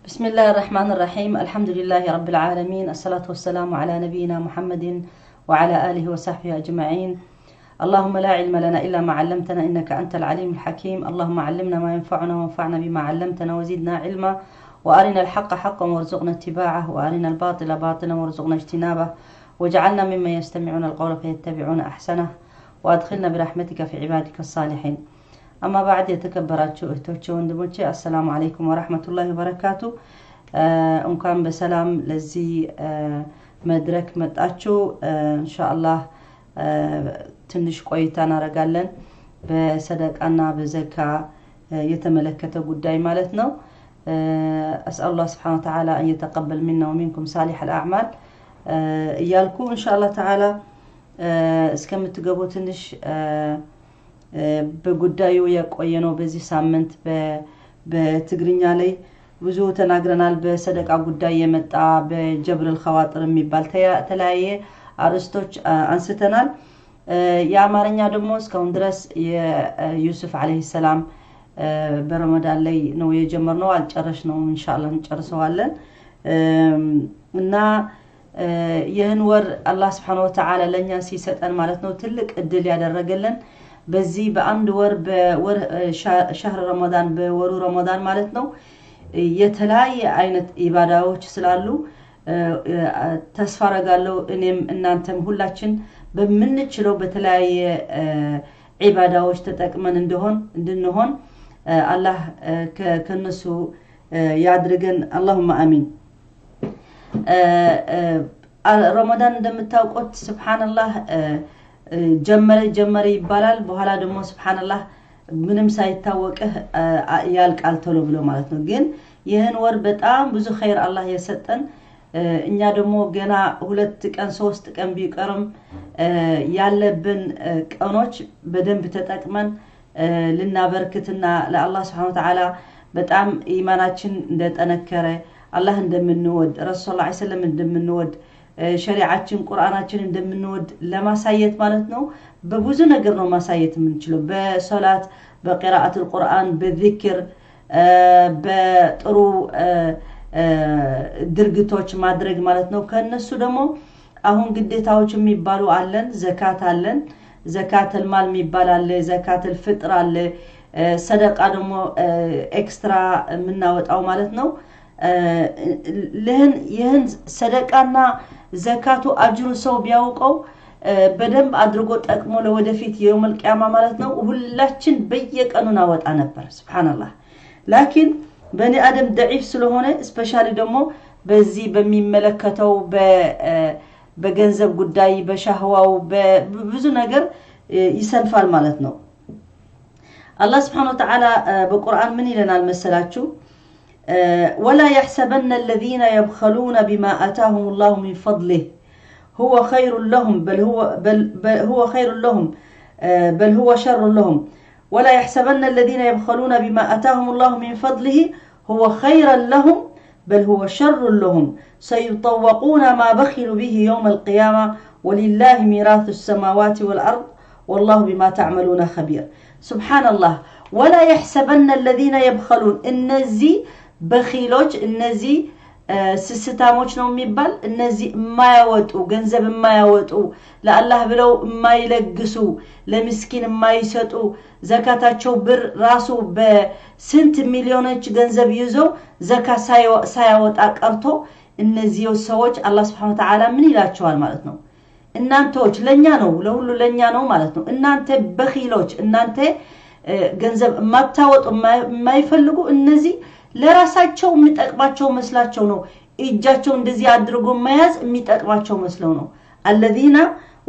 بسم الله الرحمن الرحيم. الحمد لله رب العالمين، الصلاة والسلام على نبينا محمد وعلى آله وصحبه أجمعين. اللهم لا علم لنا إلا ما علمتنا إنك أنت العليم الحكيم. اللهم علمنا ما ينفعنا وانفعنا بما علمتنا وزدنا علما، وأرنا الحق حقا وارزقنا اتباعه، وأرنا الباطل باطلا وارزقنا اجتنابه، واجعلنا ممن يستمعون القول فيتبعون أحسنه، وأدخلنا برحمتك في عبادك الصالحين. أما بعد، የተከበራችሁ እህቶቼ ወንድሞቼ፣ السلام عليكم ورحمة الله وبركاته። እንኳን በሰላም ለዚህ መድረክ መጣችሁ። ኢንሻአላህ ትንሽ ቆይታ እናደርጋለን በሰደቃና በዘካ የተመለከተ ጉዳይ ማለት ነው። أسأل الله سبحانه وتعالى أن يتقبل منا ومنكم صالح الأعمال እያልኩ ኢንሻአላህ ተዓላ እስከምትገቡ ትንሽ በጉዳዩ የቆየ ነው። በዚህ ሳምንት በትግርኛ ላይ ብዙ ተናግረናል። በሰደቃ ጉዳይ የመጣ በ جبر الخواطر የሚባል የተለያየ አርእስቶች አንስተናል። የአማርኛ ደግሞ እስካሁን ድረስ የዩሱፍ عليه السلام በረመዳን ላይ ነው የጀመርነው፣ አልጨረስነውም። ኢንሻአላህ እንጨርሰዋለን። እና ይህን ወር አላህ سبحانه وتعالى ለእኛ ሲሰጠን ማለት ነው ትልቅ እድል ያደረገልን በዚህ በአንድ ወር፣ በወር شهر رمضان፣ በወሩ ረመዳን ማለት ነው፣ የተለያየ አይነት ኢባዳዎች ስላሉ ተስፋ አረጋለሁ እኔም እናንተም ሁላችን በምንችለው በተለያየ ዒባዳዎች ተጠቅመን እንደሆን እንድንሆን አላህ ከነሱ ያድርገን። اللهم آمين። ረመዳን እንደምታውቁት سبحان الله ጀመረ ጀመረ ይባላል። በኋላ ደግሞ سبحان الله ምንም ሳይታወቅህ ያልቃል ቶሎ ብሎ ማለት ነው። ግን ይህን ወር በጣም ብዙ ኸይር አላህ የሰጠን፣ እኛ ደግሞ ገና 2 ቀን 3 ቀን ቢቀርም ያለብን ቀኖች በደንብ ተጠቅመን ልናበርክትና ለአላህ سبحانه وتعالى በጣም ኢማናችን እንደጠነከረ፣ አላህ እንደምንወድ፣ ረሱል ስ ሰለም እንደምንወድ፣ ሸሪዓችን ቁርአናችን እንደምንወድ ለማሳየት ማለት ነው። በብዙ ነገር ነው ማሳየት የምንችለው፣ በሶላት፣ በ قراءة القرآن፣ በዚክር፣ በጥሩ ድርጊቶች ማድረግ ማለት ነው። ከእነሱ ደግሞ አሁን ግዴታዎች የሚባሉ አለን። ዘካት አለን። زكاة المال የሚባል አለ። زكاة الفطر አለ። ሰደቃ ደግሞ extra የምናወጣው ማለት ነው። ይህን ሰደቃና ዘካቱ አጅሩ ሰው ቢያውቀው በደንብ አድርጎ ጠቅሞ ለወደፊት يوم القيامة ማለት ነው ሁላችን በየቀኑ እናወጣ ነበር። سبحان الله። لكن بني آدم ضعيف ስለሆነ especially ደግሞ በዚህ በሚመለከተው በገንዘብ ጉዳይ፣ በሻህዋው፣ ብዙ ነገር ይሰንፋል ማለት ነው። አላህ سبحانه وتعالى በቁርአን ምን ይለናል መሰላችሁ? ولا يحسبن الذين يبخلون بما آتاهم الله من فضله هو خير لهم، بل هو خير لهم، بل هو شر لهم. ولا يحسبن الذين يبخلون بما آتاهم الله من فضله هو خيرا لهم، بل هو شر لهم. سيطوقون ما بخلوا به يوم القيامة، ولله ميراث السماوات والأرض، والله بما تعملون خبير. سبحان الله። ولا يحسبن الذين يبخلون፣ እነዚህ በኺሎች፣ እነዚህ ስስታሞች ነው የሚባል፣ እነዚህ የማያወጡ፣ ገንዘብ የማያወጡ፣ ለአላህ ብለው የማይለግሱ፣ ለምስኪን የማይሰጡ፣ ዘካታቸው ብር ራሱ በስንት ሚሊዮኖች ገንዘብ ይዘው ዘካ ሳያወጣ ቀርቶ እነዚህ ሰዎች አላህ سبحانه وتعالى ምን ይላቸዋል ማለት ነው? እናንተዎች ለኛ ነው፣ ለሁሉ ለኛ ነው ማለት ነው። እናንተ በኺሎች፣ እናንተ ገንዘብ የማታወጡ፣ የማይፈልጉ፣ እነዚህ ለራሳቸው የሚጠቅማቸው መስላቸው ነው። እጃቸው እንደዚህ አድርጎ መያዝ የሚጠቅማቸው መስለው ነው። الذين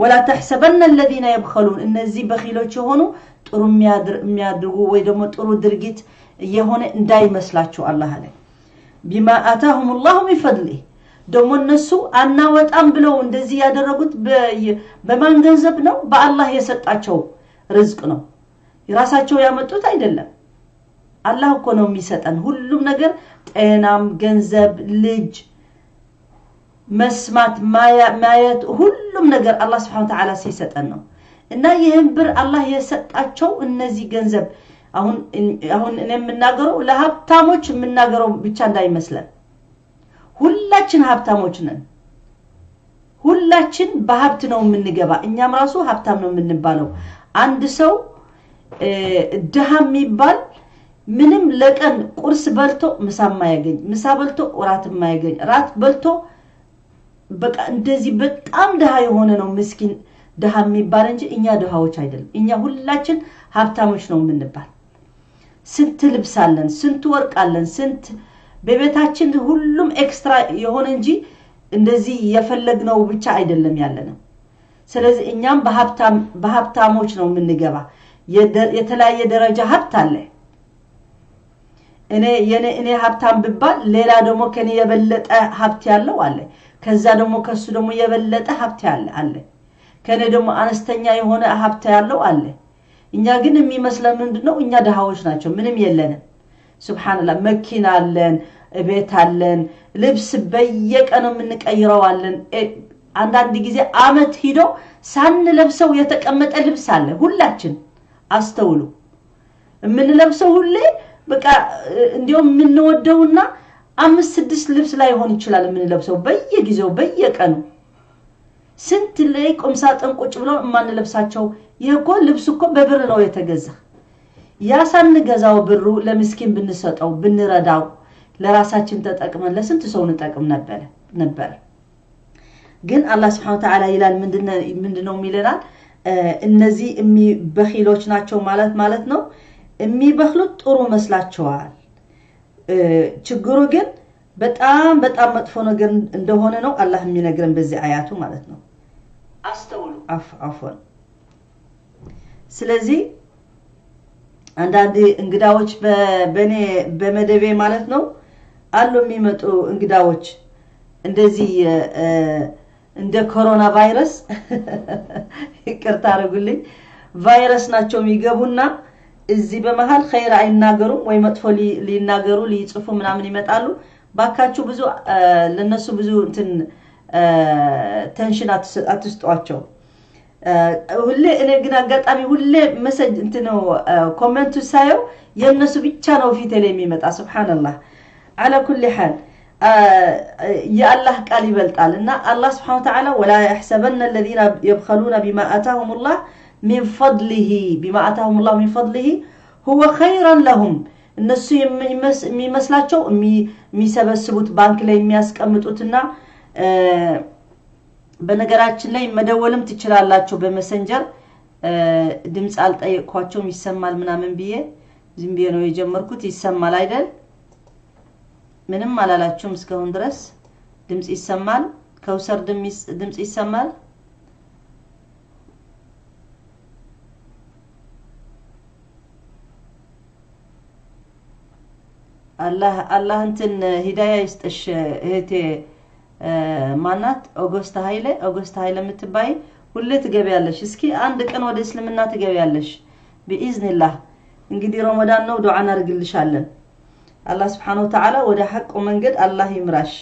ولا تحسبن الذين يبخلون፣ እነዚህ በኺሎች የሆኑ ጥሩ የሚያድርጉ ወይ ደግሞ ጥሩ ድርጊት የሆነ እንዳይመስላችሁ አላህ አለ። بما آتاهم الله من فضله፣ ደግሞ እነሱ አናወጣም ብለው እንደዚህ ያደረጉት በማን ገንዘብ ነው? በአላህ የሰጣቸው ርዝቅ ነው። የራሳቸው ያመጡት አይደለም። አላህ እኮ ነው የሚሰጠን ሁሉም ነገር፣ ጤናም፣ ገንዘብ፣ ልጅ፣ መስማት፣ ማየት፣ ሁሉም ነገር አላህ سبحانه وتعالى ሲሰጠን ነው። እና ይህን ብር አላህ የሰጣቸው እነዚህ ገንዘብ አሁን እኔ የምናገረው ለሀብታሞች የምናገረው ብቻ እንዳይመስለን። ሁላችን ሀብታሞች ነን። ሁላችን በሀብት ነው የምንገባ። እኛም ራሱ ሀብታም ነው የምንባለው። አንድ ሰው ድሃ የሚባል ምንም ለቀን ቁርስ በልቶ ምሳ የማያገኝ፣ ምሳ በልቶ እራት የማያገኝ፣ ራት በልቶ በቃ እንደዚህ በጣም ድሃ የሆነ ነው ምስኪን ድሃ የሚባል እንጂ እኛ ድሃዎች አይደለም። እኛ ሁላችን ሀብታሞች ነው የምንባል። ስንት ልብስ አለን፣ ስንት ወርቅ አለን፣ ስንት በቤታችን ሁሉም extra የሆነ እንጂ እንደዚህ የፈለግነው ብቻ አይደለም ያለነው። ስለዚህ እኛም በሀብታሞች ነው የምንገባ። የተለያየ ደረጃ ሀብት አለ። እኔ ሀብታም ብባል ሌላ ደግሞ ከኔ የበለጠ ሀብት ያለው አለ። ከዛ ደግሞ ከሱ ደግሞ የበለጠ ሀብት ያለ አለ። ከኔ ደግሞ አነስተኛ የሆነ ሀብት ያለው አለ። እኛ ግን የሚመስለን ምንድነው? እኛ ድሃዎች ናቸው፣ ምንም የለንም። ሱብሃንአላህ፣ መኪና አለን፣ ቤት አለን፣ ልብስ በየቀኑ የምንቀይረው አለን። አንዳንድ ጊዜ አመት ሂዶ ሳንለብሰው የተቀመጠ ልብስ አለ። ሁላችን አስተውሉ። የምንለብሰው ሁሌ በቃ እንዲያውም የምንወደውና 5 6 ልብስ ላይ ሆን ይችላል የምንለብሰው በየጊዜው በየቀኑ። ስንት ላይ ቁም ሳጥን ቁጭ ብሎ የማንለብሳቸው። ይሄ እኮ ልብስ እኮ በብር ነው የተገዛ። ያ ሳንገዛው ብሩ ለምስኪን ብንሰጠው ብንረዳው ለራሳችን ተጠቅመን ለስንት ሰው እንጠቅም ነበር። ግን አላህ Subhanahu Wa Ta'ala ይላል ምንድነው የሚለናል? እነዚህ በኺሎች ናቸው ማለት ነው። የሚበኽሉት ጥሩ መስላቸዋል። ችግሩ ግን በጣም በጣም መጥፎ ነገር እንደሆነ ነው አላህ የሚነግረን በዚህ አያቱ ማለት ነው። አስተውሉ። አፍወን። ስለዚህ አንዳንድ እንግዳዎች በኔ በመደቤ ማለት ነው አሉ የሚመጡ እንግዳዎች እንደዚህ እንደ ኮሮና ቫይረስ ይቅርታ አድርጉልኝ፣ ቫይረስ ናቸው የሚገቡና እዚህ በመሃል ኸይር አይናገሩም ወይ መጥፎ ሊናገሩ ሊጽፉ ምናምን ይመጣሉ። ባካችሁ ብዙ ለነሱ ብዙ እንትን tension አትስጧቸው። ሁሌ እኔ ግን አጋጣሚ ሁሌ message እንትን comment ኡ ሳየው የነሱ ብቻ ነው ፊቴ ላይ የሚመጣ። ሱብሃንአላህ። على كل حال የአላህ ቃል ይበልጣል እና አላህ Subhanahu Wa Ta'ala ولا يحسبن الذين يبخلون بما آتاهم الله من فضله بما آتاهم الله من فضله هو خيرا لهم። እነሱ የሚመስላቸው የሚሰበስቡት ባንክ ላይ የሚያስቀምጡትና በነገራችን ላይ መደወልም ትችላላችሁ በመሰንጀር። ድምጽ አልጠየቅኳቸውም ይሰማል ምናምን ብዬ ዝም ብዬ ነው የጀመርኩት። ይሰማል አይደል? ምንም አላላችሁም እስካሁን ድረስ። ድምጽ ይሰማል? ከውሰር ድምጽ ይሰማል? አላህ እንትን ሂዳያ ይስጥሽ እህቴ። ማናት? ኦገስታ ኃይለ የምትባይ ሁሌ ትገቢያለሽ። እስኪ አንድ ቀን ወደ እስልምና ትገቢያለሽ ቢኢዝኒላህ። እንግዲህ ረመዳን ነው፣ ዱዓ እናደርግልሻለን። አላህ Subhanahu Wa Ta'ala ወደ ሐቁ መንገድ አላህ ይምራሽ።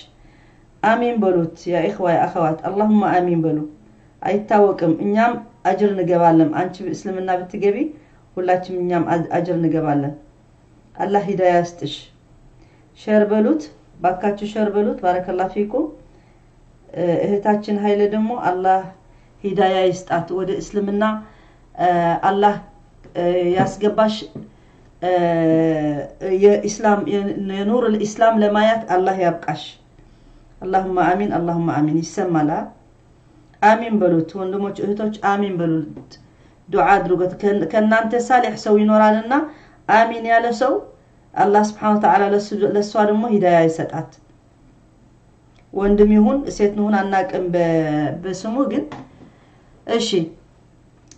አሚን በሉት ያ ኢኽዋ ያ አኸዋት፣ አላሁማ አሚን በሉ። አይታወቅም፣ እኛም አጅር እንገባለን። አንቺ እስልምና ብትገቢ ሁላችንም እኛም አጅር እንገባለን። አላህ ሂዳያ ይስጥሽ። share በሉት ባካችሁ፣ share በሉት። بارك الله فيكم። እህታችን ኃይለ ደግሞ አላህ ሂዳያ ይስጣት፣ ወደ እስልምና አላህ ያስገባሽ። የኢስላም የኑር الاسلام ለማየት አላህ ያብቃሽ። اللهم አሚን፣ اللهم አሚን። ይሰማል? አሚን በሉት ወንድሞች እህቶች፣ አሚን በሉት። ዱዓ አድርጉት። ከእናንተ ሳሊህ ሰው ይኖራልና አሚን ያለ ሰው አላህ Subhanahu Wa Ta'ala ለሷ ደግሞ ሂዳያ ይሰጣት። ወንድም ይሁን ሴት ይሁን አናቅም በስሙ ግን እሺ።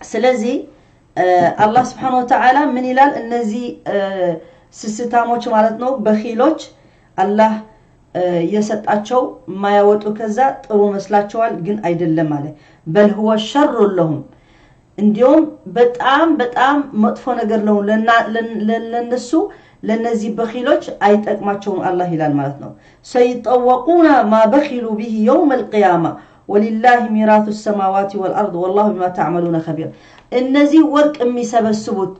ስለዚህ አላህ Subhanahu Wa Ta'ala ምን ይላል? እነዚህ ስስታሞች ማለት ነው በኺሎች አላህ የሰጣቸው ማያወጡ ከዛ ጥሩ መስላቸዋል፣ ግን አይደለም አለ። በል ሁወ ሸሩ ለሁም፣ እንዲያውም በጣም በጣም መጥፎ ነገር ነው ለነሱ፣ ለነዚህ በኺሎች አይጠቅማቸውም አላህ ይላል ማለት ነው። ሰይጠወቁና ማ በኺሉ ቢሂ የውም አልቂያማ ወሊላሂ ሚራቱ ሰማዋቲ ወልአርድ ወላሁ ቢማ ተዕመሉነ ኸቢር። እነዚህ ወርቅ የሚሰበስቡት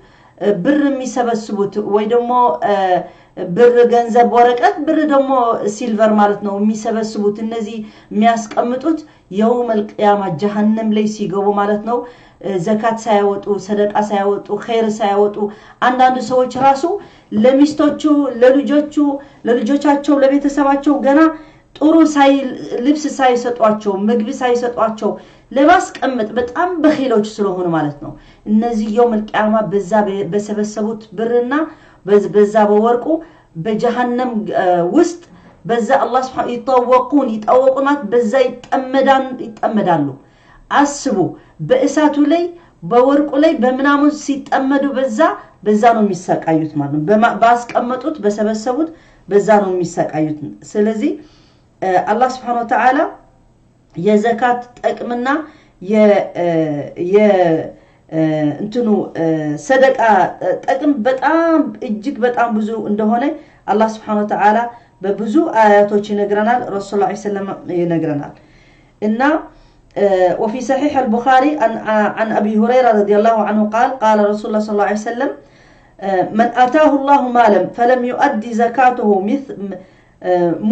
ብር የሚሰበስቡት ወይ ደግሞ ብር ገንዘብ ወረቀት ብር ደግሞ silver ማለት ነው የሚሰበስቡት እነዚህ የሚያስቀምጡት የውመል ቂያማ ጀሃነም ላይ ሲገቡ ማለት ነው ዘካት ሳያወጡ ሰደቃ ሳያወጡ ኸይር ሳያወጡ አንዳንድ ሰዎች ራሱ ለሚስቶቹ ለልጆቹ ለልጆቻቸው ለቤተሰባቸው ገና ጥሩ ልብስ ሳይሰጧቸው ምግብ ሳይሰጧቸው ለማስቀመጥ በጣም በኺሎች ስለሆኑ ማለት ነው እነዚህ የውመል ቂያማ በዛ በሰበሰቡት ብርና በዛ በወርቁ በጀሃነም ውስጥ በዛ አላህ Subhanahu ይጠወቁን ይጠወቁናት በዛ ይጠመዳሉ። አስቡ በእሳቱ ላይ በወርቁ ላይ በምናምን ሲጠመዱ በዛ ነው የሚሰቃዩት ማለት ነው። ባስቀመጡት በሰበሰቡት በዛ ነው የሚሰቃዩት። ስለዚህ አላህ Subhanahu Wa Ta'ala የዘካት ጥቅምና የ እንትኑ ሰደቃ ጥቅም በጣም እጅግ በጣም ብዙ እንደሆነ አላህ Subhanahu Wa Ta'ala በብዙ አያቶች ይነግረናል። ረሱል ሰለላሁ ዐለይሂ ወሰለም ይነግረናል። እና وفي صحيح البخاري عن أبي هريرة رضي الله عنه قال قال رسول الله صلى الله عليه وسلم من آتاه الله مالا فلم يؤدي زكاته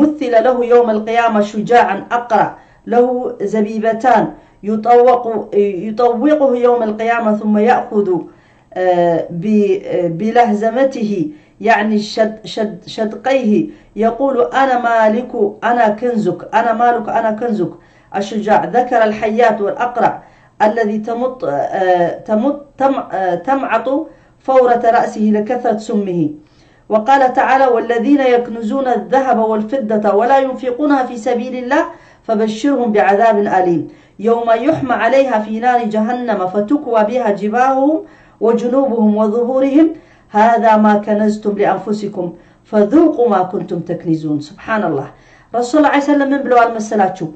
مثل له يوم القيامة شجاعا أقرع له زبيبتان يطوقه يوم القيامة ثم يأخذ بلهزمته يعني شدقيه يقول أنا مالك أنا كنزك أنا مالك أنا كنزك. الشجاع ذكر الحيات والأقرع الذي تمط تمط تمعط فورة رأسه لكثرة سمه. وقال تعالى والذين يكنزون الذهب والفضة ولا ينفقونها في سبيل الله فبشرهم بعذاب أليم يوم يحمى عليها في نار جهنم فتكوى بها جباههم وجنوبهم وظهورهم هذا ما كنزتم لأنفسكم فذوقوا ما كنتم تكنزون. سبحان الله. رسول الله عليه وسلم من بلوال مسلاتشو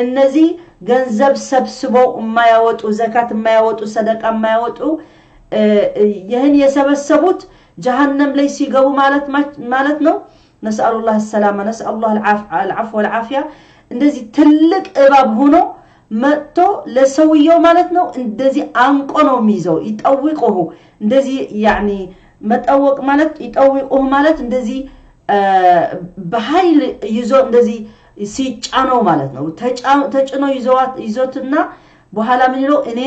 እነዚህ ገንዘብ ሰብስበው የማያወጡ ዘካት የማያወጡ ሰደቃ የማያወጡ ይህን የሰበሰቡት ጀሃነም ላይ ሲገቡ ማለት ነው። ነስአሉ ላህ ሰላማ ነስአሉ ላህ አልዓፍወ ወልዓፊያ። እንደዚህ ትልቅ እባብ ሆኖ መጥቶ ለሰውየው ማለት ነው እንደዚህ አንቆ ነው የሚይዘው። ይጠውቁሁ እንደዚህ ያኒ መጠወቅ ማለት ይጠውቁሁ ማለት እንደዚህ በኃይል ይዞ እንደዚህ ሲጫነው ማለት ነው። ተጭኖ ይዞትና በኋላ ምን ይለው እኔ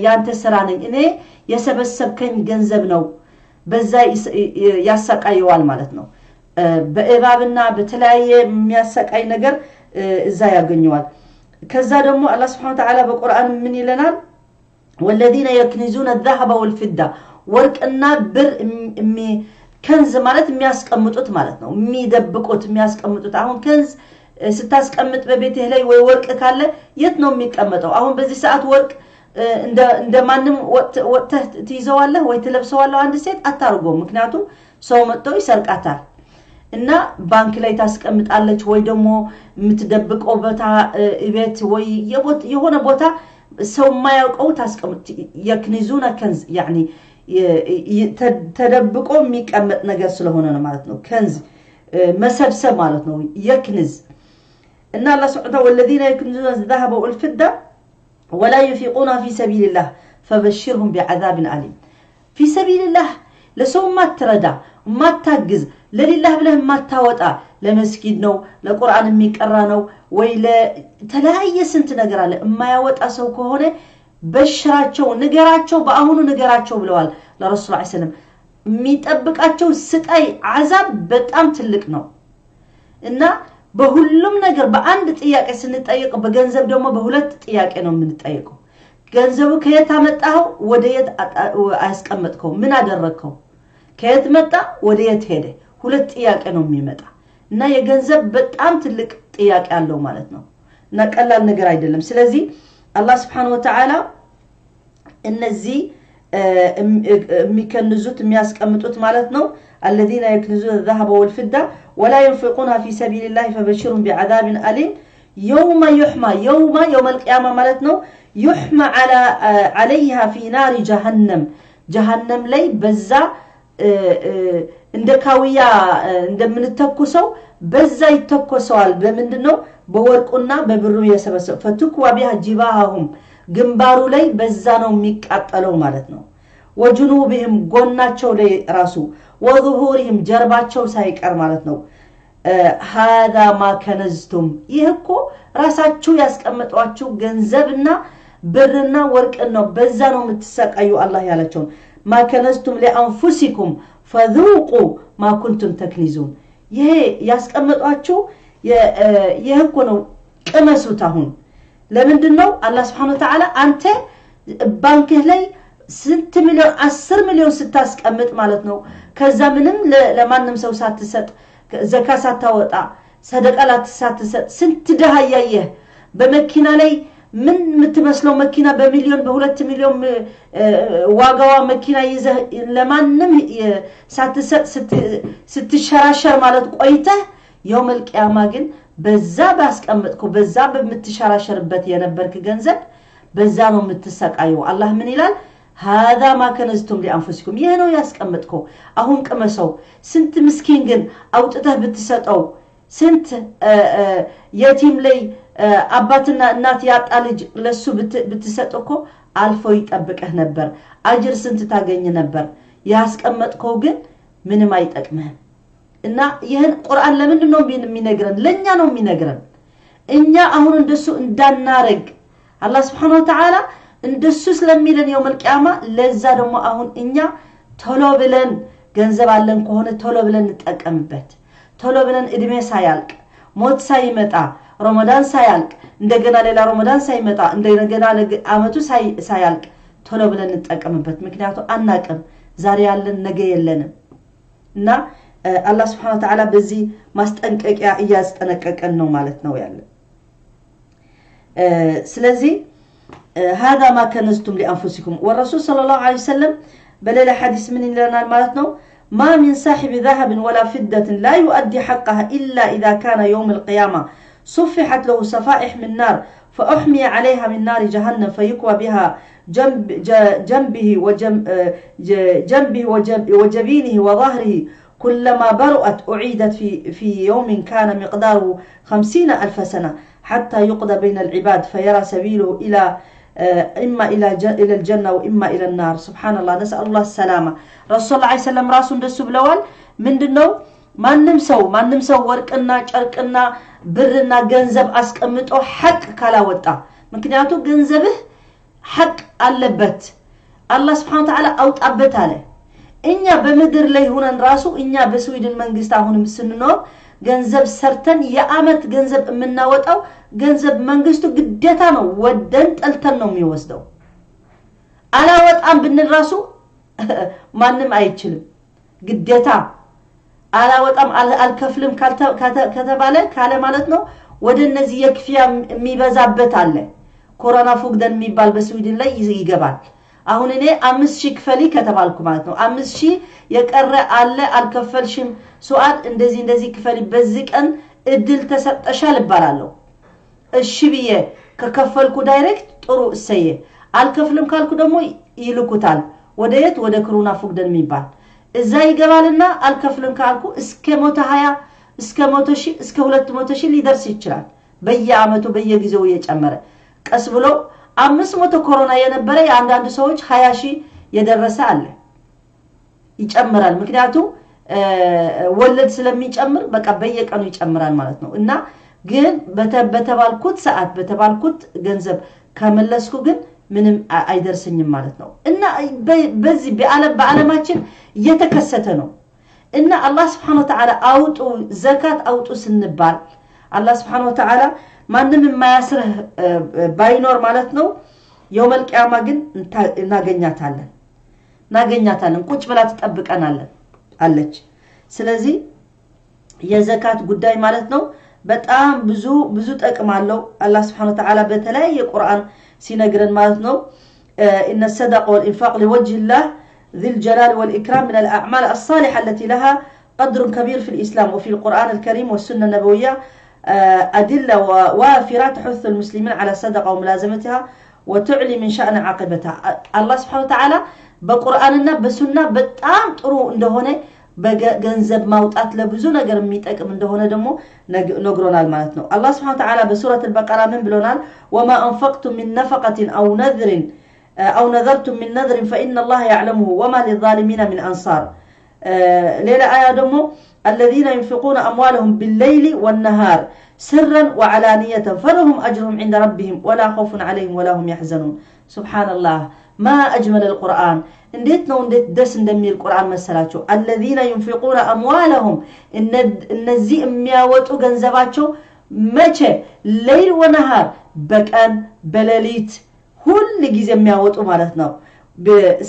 ያንተ ስራ ነኝ እኔ የሰበሰብከኝ ገንዘብ ነው በዛ ያሰቃየዋል ማለት ነው። በእባብና በተለያየ የሚያሰቃይ ነገር እዛ ያገኘዋል። ከዛ ደግሞ አላህ Subhanahu Wa Ta'ala በቁርአን ምን ይለናል? والذين يكنزون الذهب والفضة ወርቅና ብር ከንዝ ማለት የሚያስቀምጡት ማለት ነው። የሚደብቁት የሚያስቀምጡት። አሁን ከንዝ ስታስቀምጥ በቤትህ ላይ ወይ ወርቅ ካለ የት ነው የሚቀመጠው? አሁን በዚህ ሰዓት ወርቅ እንደማንም ወጥተህ ትይዘዋለህ ወይ ትለብሰዋለህ? አንድ ሴት አታርጎም። ምክንያቱም ሰው መጥቶ ይሰርቃታል። እና ባንክ ላይ ታስቀምጣለች ወይ ደግሞ የምትደብቀው ቦታ ቤት ወይ የሆነ ቦታ ሰው የማያውቀው ታስቀምጥ። የክኒዙነ ከንዝ ያኒ ተደብቆ የሚቀመጥ ነገር ስለሆነ ነው ማለት ነው። ከንዝ መሰብሰብ ማለት ነው የክንዝ። እና አላህ Subhanahu والذين يكنزون الذهب والفضة ولا ينفقونها في سبيل الله فبشرهم بعذاب أليم. في سبيل الله ለሰው ማትረዳ ማታግዝ ለሊላህ ብለህ ማታወጣ ለመስጊድ ነው ለቁርአን የሚቀራ ነው ወይ ለተለያየ ስንት ነገር አለ። የማያወጣ ሰው ከሆነ በሽራቸው ንገራቸው፣ በአሁኑ ንገራቸው ብለዋል ለረሱል ዐለይሂ ሰላም። የሚጠብቃቸው ስቃይ አዛብ በጣም ትልቅ ነው። እና በሁሉም ነገር በአንድ ጥያቄ ስንጠየቅ በገንዘብ ደግሞ በሁለት ጥያቄ ነው የምንጠየቀው። ገንዘቡ ከየት አመጣኸው? ወደ የት አስቀመጥከው? ምን አደረግከው? ከየት መጣ? ወደ የት ሄደ? ሁለት ጥያቄ ነው የሚመጣ። እና የገንዘብ በጣም ትልቅ ጥያቄ አለው ማለት ነው። እና ቀላል ነገር አይደለም። ስለዚህ አላህ Subhanahu Wa Ta'ala እነዚህ የሚከንዙት የሚያስቀምጡት ማለት ነው الذين يكنزون الذهب والفضة ولا ينفقونها في سبيل الله فبشرهم بعذاب أليم يوم يحمى يوم القيامة ማለት ነው يحمى عليها في نار جهنم جهنم ላይ በዛ እንደ ካውያ እንደምንተኩሰው በዛ ይተኮሰዋል። በምንድነው? በወርቁና በብሩ የሰበሰበ ፈትኩዋ ቢሃ ጂባሃሁም ግንባሩ ላይ በዛ ነው የሚቃጠለው ማለት ነው። ወጅኑብህም ጎናቸው ላይ ራሱ ወዙሁሪህም ጀርባቸው ሳይቀር ማለት ነው። ሃዛ ማ ከነዝቱም ይህ እኮ ራሳችሁ ያስቀመጧችሁ ገንዘብና ብርና ወርቅን ነው። በዛ ነው የምትሰቃዩ። አላህ ያላቸውን ማ ከነዝቱም ሊአንፉሲኩም ፈذوቁ ማ ኩንቱም ተክኒዙን። ይሄ ያስቀመጧችሁ ይህ እኮ ነው፣ ቅመሱት። አሁን ለምንድን ነው አላህ ስብሐነሁ ወተዓላ አንተ ባንክህ ላይ ስንት ሚሊዮን 10 ሚሊዮን ስታስቀምጥ ማለት ነው፣ ከዛ ምንም ለማንም ሰው ሳትሰጥ፣ ዘካ ሳታወጣ፣ ሰደቃ ሳትሰጥ፣ ስንት ድሃ እያየህ በመኪና ላይ ምን የምትመስለው መኪና በሚሊዮን በ2 ሚሊዮን ዋጋዋ መኪና ይዘህ ለማንም ሳትሰጥ ስትሸራሸር ማለት ቆይተህ የውመል ቂያማ ግን በዛ ባስቀመጥከው በዛ በምትሸራሸርበት የነበርክ ገንዘብ በዛ ነው የምትሰቃየው። አላህ ምን ይላል? ሃዛ ማ ከነዝቱም ሊአንፉሲኩም ይህ ነው ያስቀመጥከው፣ አሁን ቅመሰው። ስንት ምስኪን ግን አውጥተህ ብትሰጠው፣ ስንት የቲም ላይ አባትና እናት ያጣ ልጅ ለሱ ብትሰጥ እኮ አልፎ ይጠብቅህ ነበር። አጅር ስንት ታገኝ ነበር። ያስቀመጥከው ግን ምንም አይጠቅምህም። እና ይህን ቁርአን ለምንድን ነው የሚነግረን? ለኛ ነው የሚነግረን። እኛ አሁን እንደሱ እንዳናረግ አላህ ስብሐነሁ ወተዓላ እንደሱ ስለሚለን የውመል ቂያማ፣ ለዛ ደግሞ አሁን እኛ ቶሎ ብለን ገንዘብ አለን ከሆነ ቶሎ ብለን እንጠቀምበት። ቶሎ ብለን እድሜ ሳያልቅ፣ ሞት ሳይመጣ፣ ረመዳን ሳያልቅ፣ እንደገና ሌላ ረመዳን ሳይመጣ፣ እንደገና አመቱ ሳያልቅ ቶሎ ብለን እንጠቀምበት። ምክንያቱ አናቅም፣ ዛሬ ያለን ነገ የለንም። እና አላህ ስብሐነሁ ወተዓላ በዚህ ማስጠንቀቂያ እያስጠነቀቀን ነው ማለት ነው ያለ። ስለዚህ هذا ما كنزتم لأنفسكم። والرسول صلى الله عليه وسلم በሌላ ሐዲስ ምን ይለናል ማለት ነው? ما من صاحب ذهب ولا فضة لا يؤدي حقها إلا إذا كان يوم القيامة صفحت له صفائح من نار فأحمي عليها من نار جهنم فيكوى بها جنبه وجبينه وظهره كلما برأت أعيدت في يوم كان مقداره 50,000 سنة حتى يقضى بين العباد فيرى سبيله إلى إما إلى الجنة وإما إلى النار። سبحان الله، نسأل الله السلامة። ረሱል صلى الله عليه وسلم ራሱ እንደሱ ብለዋል። ምንድነው? ማንም ሰው ወርቅና ጨርቅና ብርና ገንዘብ አስቀምጦ ሐቅ ካላወጣ፣ ምክንያቱ ገንዘብህ ሐቅ አለበት፣ አላህ ስብሐነ ወተዓላ አውጣበት አለ። እኛ በምድር ላይ ሆነን ራሱ እኛ በስዊድን መንግስት አሁንም ስንኖር ገንዘብ ሰርተን የአመት ገንዘብ የምናወጣው ገንዘብ መንግስቱ ግዴታ ነው፣ ወደን ጠልተን ነው የሚወስደው። አላወጣም ብንል ራሱ ማንም አይችልም። ግዴታ አላወጣም አልከፍልም ከተባለ ካለ ማለት ነው ወደ እነዚህ የክፍያ የሚበዛበት አለ። Kronofogden የሚባል በስዊድን ላይ ይገባል። አሁን እኔ 5,000 ክፈሊ ከተባልኩ ማለት ነው 5,000 የቀረ አለ አልከፈልሽም፣ ሱአድ እንደዚህ እንደዚህ ክፈሊ፣ በዚህ ቀን እድል ተሰጠሻል እባላለሁ። እሺ ብዬ ከከፈልኩ direkt ጥሩ እሰየ። አልከፍልም ካልኩ ደግሞ ይልኩታል። ወደ የት? ወደ Kronofogden የሚባል እዛ ይገባልና አልከፍልም ካልኩ እስከ 120፣ እስከ 100,000፣ እስከ 200,000 ሊደርስ ይችላል። በየአመቱ በየጊዜው እየጨመረ ቀስ ብሎ 500 ኮሮና የነበረ የአንዳንድ ሰዎች 20,000 የደረሰ አለ። ይጨምራል። ምክንያቱም ወለድ ስለሚጨምር በቃ በየቀኑ ይጨምራል ማለት ነው። እና ግን በተባልኩት ሰዓት በተባልኩት ገንዘብ ከመለስኩ ግን ምንም አይደርስኝም ማለት ነው። እና በዚህ በዓለማችን እየተከሰተ ነው። እና አላህ ስብሐነ ወተዓላ አውጡ፣ ዘካት አውጡ ስንባል አላህ ስብሐነ ወተዓላ ማንም የማያስርህ ባይኖር ማለት ነው የውመል ቂያማ ግን እናገኛታለን እናገኛታለን፣ ቁጭ ብላ ትጠብቀናለን አለች። ስለዚህ የዘካት ጉዳይ ማለት ነው በጣም ብዙ ብዙ ጥቅም አለው። አላህ ስብሐነ ወተዓላ በተለያየ ቁርአን ሲነግረን ማለት ነው إن الصدقة والإنفاق لوجه الله ذي الجلال والإكرام من الأعمال الصالحة التي لها قدر كبير في الإسلام وفي القرآن الكريم والسنة النبوية أدلة وافرة تحث المسلمين على الصدقة وملازمتها وتعلي من شأن عاقبتها። አላህ ስብሐነ ወተዓላ በቁርአንና በሱና በጣም ጥሩ እንደሆነ፣ በገንዘብ ማውጣት ለብዙ ነገር የሚጠቅም እንደሆነ ደግሞ ነግሮናል ማለት ነው። አላህ ስብሐነ ወተዓላ በሱረት አልበቀራ ምን ብሎናል? وما أنفقتم من نفقة أو نذر أو نذرتم من نذر فإن الله يعلمه وما للظالمين من أنصار። ሌላ አያ ደግሞ الذين ينفقون أموالهم بالليل والنهار سرا وعلانية فلهم أجرهم عند ربهم ولا خوف عليهم ولا هم يحزنون። سبحان الله، ما أجمل القرآن! እንዴት ነው እንዴት ደስ እንደሚል ቁርአን መሰላቸው። الذين ينفقون أموالهم፣ እነዚህ የሚያወጡ ገንዘባቸው መቼ? ليل ونهار፣ በቀን በሌሊት ሁል ጊዜ የሚያወጡ ማለት ነው።